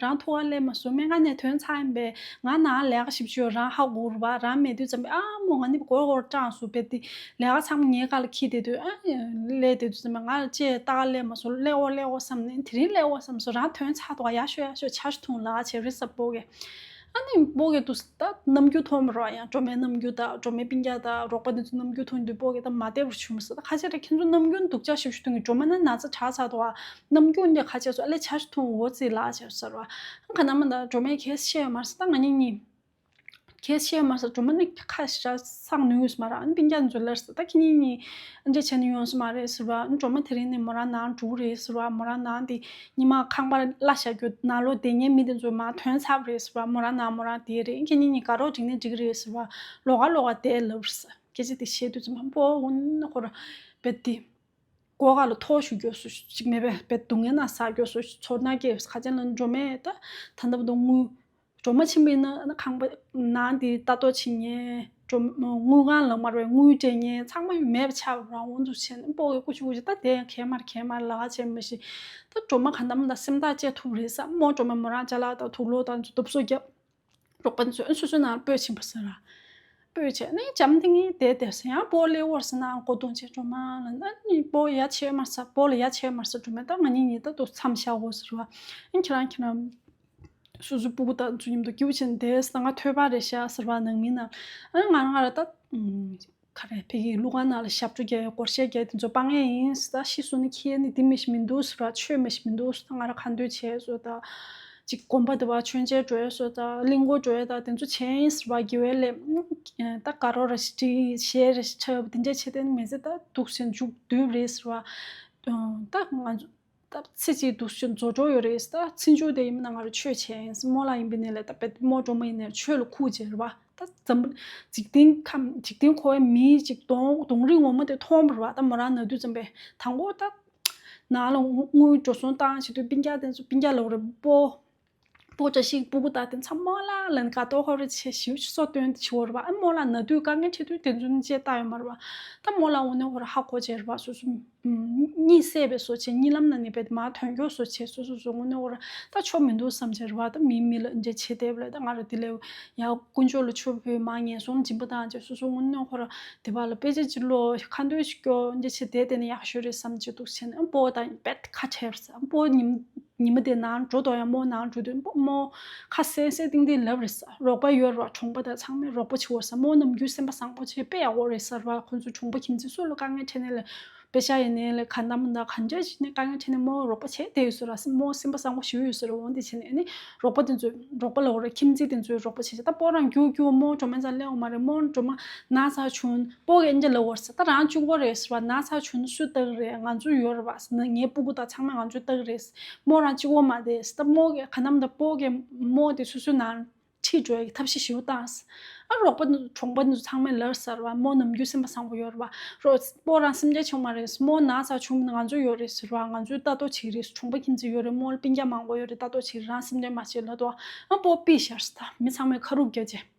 རང་ཐུག་ག་སླེབས་མ་སོང་། སྨན་ཁང་ནས་ཐོན་ཚར་ཡིན་པས། ང་ནང་ལས་ཀ་ཞིབ་ཞིབ་རང་ཧ་གོ་རེད་པ། རང་མེད་དུས་ཙམ་པ་ཨ་རྨོ་ང་ནི་སྒོར་སྒོར་སྐྲག་སོང་། དཔེ་དེ་ལས་ཀ་ཚང་མ་ངའི་སྒང་ལ་འཁྱེར་བསྡད་དུས། ཨ་སླེབས་བསྡད་དུས་ཙམ་པ་ང་ལ་ཅིག་ལྟ་ག་སླེབས་མ་སོང་། སླེབས་འོ་སླེབས་འོ་བསམ་ནས། དེ་རིང་སླེབས་འོ་བསམ་སོང་། རང་ཐོན་ཚར་འདུག་ག། ཡར་ཤོག་ཡར་ཤོག་ཇ་ཞིག་འཐུང་ལབ་བྱས་རེད་ཟེར་སྤོ་བོ་གིས། ཨ་ནི་སྤོ་བོ་གིས་འདུག་སེ་ད་རྣམ་འགྱུར་མཐོང་བ་རེད་པ། ཡང་སྒྲོལ་མའི་རྣམ་འགྱུར་དང་སྒྲོལ་མའི་སྤུན་ཀྱག་དང་རོགས་པ་འདི་ཚོའི་རྣམ་འགྱུར་མཐོང་དུས་སྤོ་བོ་གིས་ད་མ་བདེ་བར་བྱུང་མ་སོང་། ད་ཁ་ཤས་རེ་ཁྱེད་ཚོ་རྣམ་འགྱུར་སྡུག་ཅག་ཞེ་པོ་ཞིག་མཐོང་གི། སྒྲོལ་མ་ནི་ན་ཚ་དྲག་ཚར་འདུག་ག། རྣམ་འགྱུར་འདི་ཁ་ཤས་ཚོ། ཨ་ལས་ཇ་ཞིག་འཐུང་འོ་ཙི་ལབ་བྱས་ཟེར་བ། ཨ་ག་ན་མ་ད་སྒྲོལ་མས་གང་ཡང་བཤད་ཡོད་མ་རེད་ཟེར། ད་ང་གཉིས་གཉིས། གང་ཡང་བཤད་མ་རེད་ཟེར། སྒྲོལ་མ་ནི་ཁ་ཞེ་དྲག་སང་ནུས་ཡོད་ས་མ་རེད། ཨ་ནི་སྤུན་ཀྱག་ཚོས་ལབ་ཟེར། ད་ཁྱེད་གཉིས་གཉིས་ཨ་འདྲ་བྱས་ནས་ཡོང་ས་མ་རེད་ཟེར་བ། ཨ་ནི་སྒྲོལ་མ་དེ་རིང་ནས་མོ་རང་ནང་འགྲོ་གི་རེད་ཟེར་བ། མོ་རང་ནང་དེ་ཉི་མ་ཁང་པ་གླ་བཞག་རྒྱུ། ནང་ལོགས་བསྡད་མཁན་མི་དེ་ཚོ་མར་ཐོན་ཚར་བ་རེད་ཟེར་བ། མོ་རང་ནང་མོ་རང་བསྡད་རེད། ཁྱེད་གཉིས་གཉིས་དགའ་རོགས་འགྲིག་ནས་འགྲིག་གི་རེད་ཟེར་བ། ལོགས་ཀ་ལོགས་ཀ་བསྡད་ལབ་རེད་ཟེར། སྐད་ཆ་དེ་བཤད་དུས་ཙམ་པ་སྤོ་བོ་དངོས་གནས་ཁོ་རང་རྦད་དེ། སྒོ་ཁ་ལ་ཐོག་ཞུ་རྒྱུ་སུ་ཞིག་མེད་པས། རྦད་སྡུག་བསྔལ་ན་ཟ་རྒྱུ་སུ་ཞིག་ཚོར་སྣང་སྐྱེས། ཁ་ཅན་ལ་སྒྲོལ་མས་ད་ད་ལྟ་བར་དུ་དངུལ། སྒྲོལ་མ་ཕྱིན་པ་ཡིན་ན་ཨ་ནི་ཁང་པ་ནང་དེ་ལྟ་རྟོག་བྱེད་མཁན། སྒྲོལ་དངུལ་ཁང་ལ་མར་བའི་དངུལ་སྤྲད་མཁན་ཚང་མ་མེད་པ་ཆགས་པ་རང་དབང་དུ་བྱས་ནས། སྤོ་བོ་གིས་ཀུ་ཅི་ཀུ་ཅི་ད་དེ་ཡང་གས་མ་རེད་གས་མ་རེད་ལབ་བྱས་མ་གཞི། ད་སྒྲོལ་མ་ག་ནམ་ད་སེམས་ཐག་བཅད་ཐུབ་རེད་བསམ། རྨོ་སྒྲོལ་མས་མོ་རང་ཅ་ལག་དང་དུག་ལོག་དང་ཚོ་སྟོབས་གསོ་རྒྱབ། རོགས་པ་ཚོས་སོ་སོའི་ནང་སྤོས་ཕྱིན་པ་ཟེར་ར། སྤོས་བྱས་ནས་འཇམ་ཐིང་ངེ་བསྡད་བསྡད་ཟེར། ཡང་སྤོ་བོ་སླེབས་འོར་ཟེར་ན་སྒོ་རྡུང་བྱས། སྒྲོལ་མ་ལ་ཨ་ནི་སྤོ་བོ་ཡ་བྱས་མ་ཟ། སྤོ་བོ་ལ་ཡ་བྱས་མ་ཟ། སྒྲོལ་མས་ད་ང་གཉིས་གཉིས་ད་དུ་མཚམས་བཞག་འོ་ཟེར་བ། ཨ་ཁྱེད་རང་ཁྱེད་རང་སོ་སོའི་སྤུ་གུ་དང་ཚོ་མཉམ་དུ་སྐྱིད་པོ་བྱས་ནས་བསྡད་ཟེར། ང་ཐོས་པ་རེད་ཤག་ཟེར་བ། ནང་མི་ནང་ཨ་ང་རང་ང་རང་ད་ཨུམ། ག་རེ་ཕ་གིའི་གླུ་ཁང་ནང་ལ་ཞབས་བྲོ་རྒྱག་ཡ་སྒོར་གཞས་རྒྱག་ཡ་དེ་ཚོ་སྤང་ཡས་ཡིན་ཟེར། ད་ཤི་སོང་ན་ཁྱེད་ནི་འདི་མི་ཞིག་མི་འདུག་ཟེར་བ། ཆོས་མི་ཞིག་མི་འདུག་ཟེར། ད་ང་རང་ཁ་འདོན་བྱས་སོང་། ད་ཅིག་དགོན་པ་འདི་བ་མཆོད་མཇལ་འགྲོ་ཡས་སོང་། ད་གླིང་སྐོར་འགྲོ་ཡས་ད་དེ་ཚོ་བྱས་ཡིན་ཟེར་བ། དགེ་བའི་ལས་ད་དགའ་རོགས་རེ་ཞིག་བསྒྲིགས། གཞས་རེ་ཞིག་འཁྲབ། དེ་འདྲ་བྱས་ཏེ་ནི་མི་ཚེ་ད་སྡུག་ཅིང་མཇུག་བསྡུས་པ་རེད་ཟེར་བ། ད་ང་ཚོ་ད་ཚེ་གཅིག་འདུག་ཅིང་རྫོགས་འགྲོ་ཡོད་རེད། ད་ཚེ་མཇུག་དེ་ཡིན་ན་ང་རང་ཆོས་བྱས་ཡིན་ཟེར། རྨོ་ལགས་ཡིན་པ་ཡིན་ནའི་ལས་ད་དཔེ་རྨོ་སྒྲོལ་མ་ཡིན་ནའི་ཆོས་ལ་ཁུག་བྱས་རེད་བ། ད་འཛམ་བུ་འཇིག་རྟེན་ཁམས་འཇིག་རྟེན་འཁོར་བའི་མིའི་ཅིག་གདོང་གདོང་རིས་ངོ་མ་དེ་མཐོང་བ་རེད་བ། ད་མོ་རང་ན་དུས་ཙམ་པས་དང་པོ་ད་ནང་ལ་དངུལ་འགྲོ་སོང་བཏང་བྱེད་དུས་སྤུན་ཀྱག་དེ་ཚོ་སྤུན་ཀྱག་ལབ་རེད། སྤོ་སྤོ་བཀྲ་ཤིས་སྤུ་གུ་དག་དེ་ཚང་མོ་ལགས་ལ་ནི་དགའ་ཏོག་ཧོ་རེ་བྱས་ཞིབ་ཅིག་གསོ་སྟོན་བྱེད་འོ་རེད་བ། ཨ་མོ་ལགས་ན་དུས་དཀའ་ངལ་འཕྲད་དུས་དེ་ཚོ་ནི་བྱས་བལྟ་ཡོད་མ་རེད་བ། ད་མོ་ལགས་དངོས་གནས་ཁོ་རང་ཧ་གོ་བྱས་རེད་བ། སོ་སོ་གཉིད་སད་པའི་བཟོ་བྱས། གཉིད་ལམ་ན་ནི་བས་མར་ཐོན་སྐྱོ་བཟོ་བྱས། སོ་སོ་སོ་དངོས་གནས་ཁོ་རང་ད་ཆོ་མི་འདུག་བསམ་བྱས་རེད་བ། ད་མི་མི་ལ་འདྲ་བྱེད་བསྡད་པ་ལ་ད་ང་རང་དེ་ལས་ཡ་དཀོན་མཆོག་ལ་མཆོད་འབུལ་མར་ངན་སོང་སྦྱིན་པ་བཏང་བྱས། སོ་སོ་དངོས་གནས་ཁོ་རང་དེ་བ་ལ་དཔེ་ཆ་ཅིག་ཀློག་ཁ་འདོན་ཞིག་སྐྱོ་འདྲ་བྱས་བསྡད་དེ་ནི་ཡག་ཤོས་རེད་བསམ་བྱས་འདུག་བྱས་ནས་ཨ་སྤོ་བོ་ད་དཔེ་ཁ་བྲལ་བ་ཟེར། ཨ་སྤོ་བོ་ཉིན་ཉི་མ་དེ་ནང་འགྲོ་དོ་ཡང་མོ་ནང་འགྲོ་དུས་མོ་ཁ་སེང་སེང་ཏིང་ཏིང་ལབ་རེད་ཟེར། རོགས་པ་ཡོད་རེད་བ། གྲོང་པ་དང་ཚང་མས་རོགས་པ་བྱེད་འོ་ཟེར། མོ་ནམ་རྒྱུན་སེམས་པ་བཟང་པོ་བྱས་དཔེ་ཡག་པོ་རེད་ཟེར་བ། ཁོ་ཚོ་གྲོང་པ་ཁྱིམ་མཚེས་སུ་ལ་དཀའ་ངལ་འཕྲད་ནའི་ལས་ པེ་ཤ་ཡིན་ནའི་ལས་ག་འདམ་འདྲ་གང་འདྲ་ཞིག་ནས་དཀའ་ངལ་འཕྲད་ནས་མོ་རོགས་པ་བྱས་བསྡད་ཡོད་ཟེར་བ། མོ་སེམས་པ་བཟང་པོ་ཞིག་ཡོད་ཟེར་བ། འོ་འདི་བྱས་ནས་ཨ་ནི་རོགས་པ་དེ་ཚོས་རོགས་པ་ལབ་དགོས་རེད། ཁྱིམ་མཚེས་དེ་ཚོས་རོགས་པ་བྱས་བྱས། ད་སྤོ་རང་རྒྱུག་རྒྱུག་མོ་གྲོ་མ་ཚང་སླེབས་ཡོང་མ་རེད། མོ་གྲོ་མ་ན་ཚ་བྱུང་། སྤོ་གིས་ཨེ་འདྲ་ལབ་པ་རེད་ཟེར། ད་རང་གཅིག་པོ་རེད་ཟེར་བ། ན་ཚ་བྱུང་ན་སུས་ལྟ་གི་རེད། ང་ཚོ་ཡོད་རེད་བ་ཟེར་ན། ངའི་སྤུ་གུ་དང་ཚང་མ་ང་ཚོས་ལྟ་གི་རེད་ཟེར། མོ་རང་གཅིག་པོ་མ་རེད་ཟེར། ད་མོ་གིས་ག་འདམ་ད་སྤོ་གིས་མོ་དེ་སོ་སོའི་ནང་ཁྲིད་འགྲོ་ཡག་གི་ཐབས་ཤེས་ཞེ་པོ་བཏང་ཟེར། ཨ་རོགས་པ་གྲོང་པ་འདི་ཚོ་ཚང་མས་ལབ་ཟེར་བ། མོ་ནམ་རྒྱུན་སེམས་པ་བཟང་པོ་ཡོད་རེད་བ། རོགས་སྤོ་རང་སེམས་ཅན་ཆུང་མ་རེད། མོ་ན་ཚ་བྱུང་ན་ང་ཚོ་ཡོད་རེད་ཟེར་བ། ང་ཚོས་ལྟ་རྟོག་བྱེད་ཀྱི་རེད། གྲོང་པ་ཁྱིམ་མཚེས་ཡོད་རེད། མོ་ལ་སྤུན་ཀྱག་མང་པོ་ཡོད་རེད། ལྟ་རྟོག་བྱེད་ཀྱི་རེད། རང་སེམས་ཅན་མ་བྱེད་ལབ་འདུག་ཨ་སྤོ་ཕྱིས་ཤར་ཟེར། ད་མི་ཚང་མས་ཁ་རུབ་བརྒྱབ་བྱས།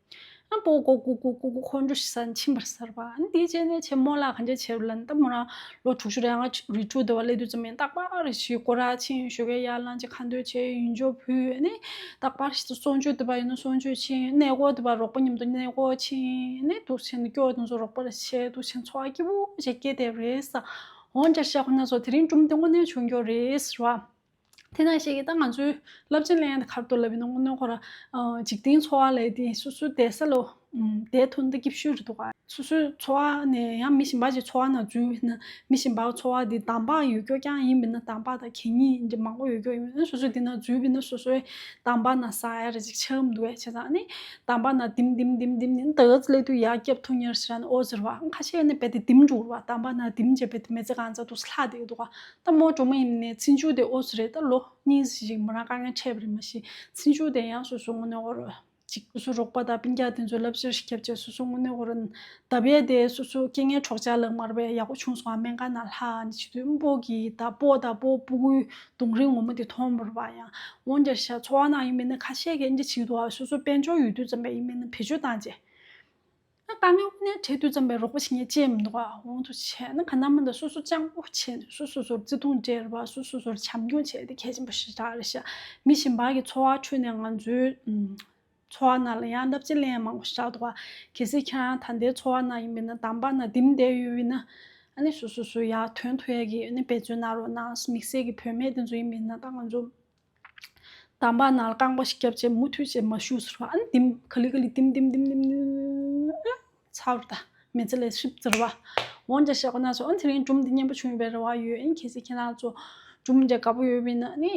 ཨ་སྤོ་སྒུག་སྒུག་སྒུག་སྒུག་ཁོང་ཁྲོ་ཤི་ས་ཕྱིན་པ་རེད་ཟེར་བ། ཨ་ནི་དེའི་རྗེས་ནས་ཆེ་མོ་ལ་ག་འདྲ་བྱས་ལབ་ན། ད་མོ་རང་ལོ་དྲུག་ཅུ་རེ་ལྔ་རེ་དྲུག་འདྲ་བ་སླེབས་དུས་ཙམ་ཡིན། རྟག་པར་རེ་ཞིག་སྐོར་ར་ཕྱིན། ཞོགས་ཀས་ཡར་ལངས་བྱས་ཁ་འདོན་བྱས། ཡིད་འཇོག་ཕུལ། ཨ་ནི་རྟག་པར་ཞིག་གསོལ་མཆོད་འདྲ་བ་ཡིན་ན་གསོལ་མཆོད་ཕྱིན། གནས་སྐོར་འདྲ་བ་རོགས་པ་མཉམ་དུ་གནས་སྐོར་ཕྱིན། ཨ་ནི་འདུག་བྱས་ནས་སྐྱོ་བོ་དེ་ཚོ་རོགས་པ་རེ་བྱས། འདུག་བྱས་ནས་འཚོ་བ་སྐྱིད་པོ་ཞིག་སྐྱེལ་བསྡད་རེད་ཟེར། འོ་འདྲ་ཤག་ཁོ་ན་ཚོ་དེ་རིང་སྒྲུང་དེ་དངོས་གནས་བྱུང་ཡོད་རེད་ཟེར་བ། དེ་ནང་བཞིན་གྱི་ད་ང་ཚོའི་རླབས་ཆེན་གླེང་ཡག་དེ་ག་རེ་འདུག་ལབ་ཡིན་ན། དངོས་གནས་ཁོ་རང་འཇིག་རྟེན་འཚོ་བ་ལས་དེ་སོ་སོའི་བསྡད་ས་ལོ་བསྡད་ཐུབ་ན་ད་སྐྱིད་ཤོས་རེད་འདུག་ག་སོ་སོའི་འཚོ་བ་ནས་ཡང་མི་གཞན་པ་ཞིག་འཚོ་བ་ནང་འཛུལ་བ་ཡིན་ན། མི་གཞན་པ་འཚོ་བ་དེ་འདམ་བག་ཡོད་རྒྱུ་རྐྱང་ཡིན་པ་ཡིན་ན། འདམ་བག་དང་གད་སྙིགས་འདི་མང་པོ་ཡོད་རྒྱུ་ཡིན་པ་ཡིན་ན། སོ་སོ་དེ་ནང་འཛུལ་བ་ཡིན་ན་སོ་སོའི་འདམ་བག་ནང་ཟ་ཡག་རེ་ཅིག་ཆགས་མི་འདུག་གས། བྱས་ཙང་ཨ་ནི་འདམ་བག་ནང་ལྡིམ་ལྡིམ་ལྡིམ་ལྡིམ་ནས་ད་ག་ཚོད་སླེབས་དུས་ཡར་བརྒྱབ་ཐུབ་མཁན་ཟེར་ན། ཨོ་ཟེར་བ། ཁ་ཤས་ནི་རྦད་དེ་ལྡིམ་འགྲོ་བ། འདམ་བག་ནང་ལྡིམ་བྱས་རྦད་དེ་མི་ཚེ་གང་ཚར་འདུག་སེ་ལྷག་བསྡད་འདུག་ག་ད་མོ་གྲོགས་མོ་ཡིན་ནའི་ཚེ་མཇུག་དེ་ཨོ་ཙི་རེད། ད་ལོ་གཉིས་ཙམ་ཞིག་མོ་རང་དཀའ་ངལ་འཕྲད་པ་རེད། མ་གཞི་ཚེ་མཇུག་དེ་ཡང་སོ་སོ་དངོས་གནས་ཁོ་རང་ཅིག་སོ་སོའི་རོགས་པ་དང་སྤུན་ཀྱག་དེ་ཚོས་བསླབ་བྱ་ཞིག་བརྒྱབ་བྱས། སོ་སོ་དངོས་གནས་ཁོ་རང་ད་བས་དེ་སོ་སོ་རྐྱེན་ངན་སྲོག་ཆགས་ལབ་མ་རེད་པས། ཡག་པོ་བྱུང་སོང་ཨ། སྨན་ཁང་ནང་ལྷག་ནས་བྱེད་དུས་སྤོ་གིས་ད་སྤོ་ད་སྤོ་སྤུ་གུའི་གདོང་རིས་ངོ་མ་དེ་མཐོང་བ་རེད་པ། ཡང་འོ་འདྲ་ཤག་འཚོ་བ་ནང་ཡིན་པ་ཡིན་ན་ཁ་ཤས་ཀྱིས་འདི་བྱེད་འདུག་ག་སོ་སོ་དཔལ་འབྱོར་ཡོད་དུས་ཙམ་པ་ཡིན་པ་ཡིན་ན་བེད་སྤྱོད་བཏང་བྱས། ཨ་དཀའ་ངལ་དངོས་གནས་འཕྲད་དུས་ཙམ་པའི་རོགས་པ་བྱེད་མཁན་ཅིག་མི་འདུག་ག་འོང་དུ་བྱས་ན་ག་ན་མི་འདུག་སོ་སོ་སྤྱང་པོ་བྱས་ནས་སོ་སོ་སོར་བརྩེ་དུང་སྤྲད་པ། སོ་སོ་སོར་བྱམས་སྐྱོང་བྱས་ཏེ་གལ་ཆེན་པོ་ཞེ་དྲག་རེད་ཤག་མི་གཞན་པ་གི་འཚོ་བ་ཁྲོད་ནས་ང་ཚོའི་ཨུམ་འཚོ་བ་ནང་ལ་ཡང་རླབས་ཆེན་གླེང་ཡག་མང་པོ་ཞིག་རག་འདུག་ག་གལ་སྲིད་ཁྱེད་རང་ད་ལྟའི་འཚོ་བ་ནང་ཡིན་པ་ཡིན་ན། འདམ་བག་ནང་ལྡིམ་བསྡད་ཡོད་པ་ཡིན་ན། ཨ་ནི་སོ་སོ་སོ་ཡར་ཐོན་ཐུབ་ཡག་གི་ཨ་ནི་འབད་བརྩོན་གནང་རོགས་གནང་། དམིགས་བསལ་གྱི་བུད་མེད་དེ་ཚོ་ཡིན་པ་ཡིན་ན། ད་ང་ཚོ་འདམ་བག་ནང་ལ་རྐང་པ་ཞིག་བརྒྱབ་བྱས་མུ་མཐུད་བྱས་མ་བཞུགས་ཟེར་བ། ཨ་ནི་ལྡིམ་ག་ལེ་ག་ལེ་ལྡིམ་ལྡིམ་ལྡིམ་ལྡིམ་ལྡིམ། ཚར་བ་ད་མི་ཚེ་ལས་ཧྲིབ་ཟེར་བ། འོ་འདྲ་ཤག་ཁོ་ན་ཚོ། ཨ་ནི་དེ་རིང་སྒྲུང་འདི་སྙན་པོ་བྱུང་བའི་རེ་བ་ཡོད། ཨ་ནི་གལ་སྲིད་ཁྱེད་རང་ཚོ་སྒྲུང་འདི་དགའ་པོ་ཡོད་པ་ཡིན་ན། ཨ་ནི་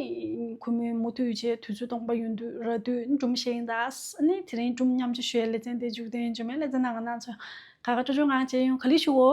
ཁོ་མོས་མུ་མཐུད་བྱས་དུས་ཚོད་སྟོང་པ་ཡོང་དུས་རག་དུས་སྒྲུང་བཤད་ཡིན་ད། ཨ་ནི་དེ་རིང་སྒྲུང་མཉམ་སྤྱོད་ཞུ་ཡག་ལེ་ཚན་དེ་མཇུག་བསྡུ་ཡིན། ཇོ་མོས་ལེ་ཚན་ནང་ང་ན་ཚོ་ག་ག་ཅོ་ཅོ་ངང་བྱས་ཡོང་། ག་ལེ་ཞུའོ།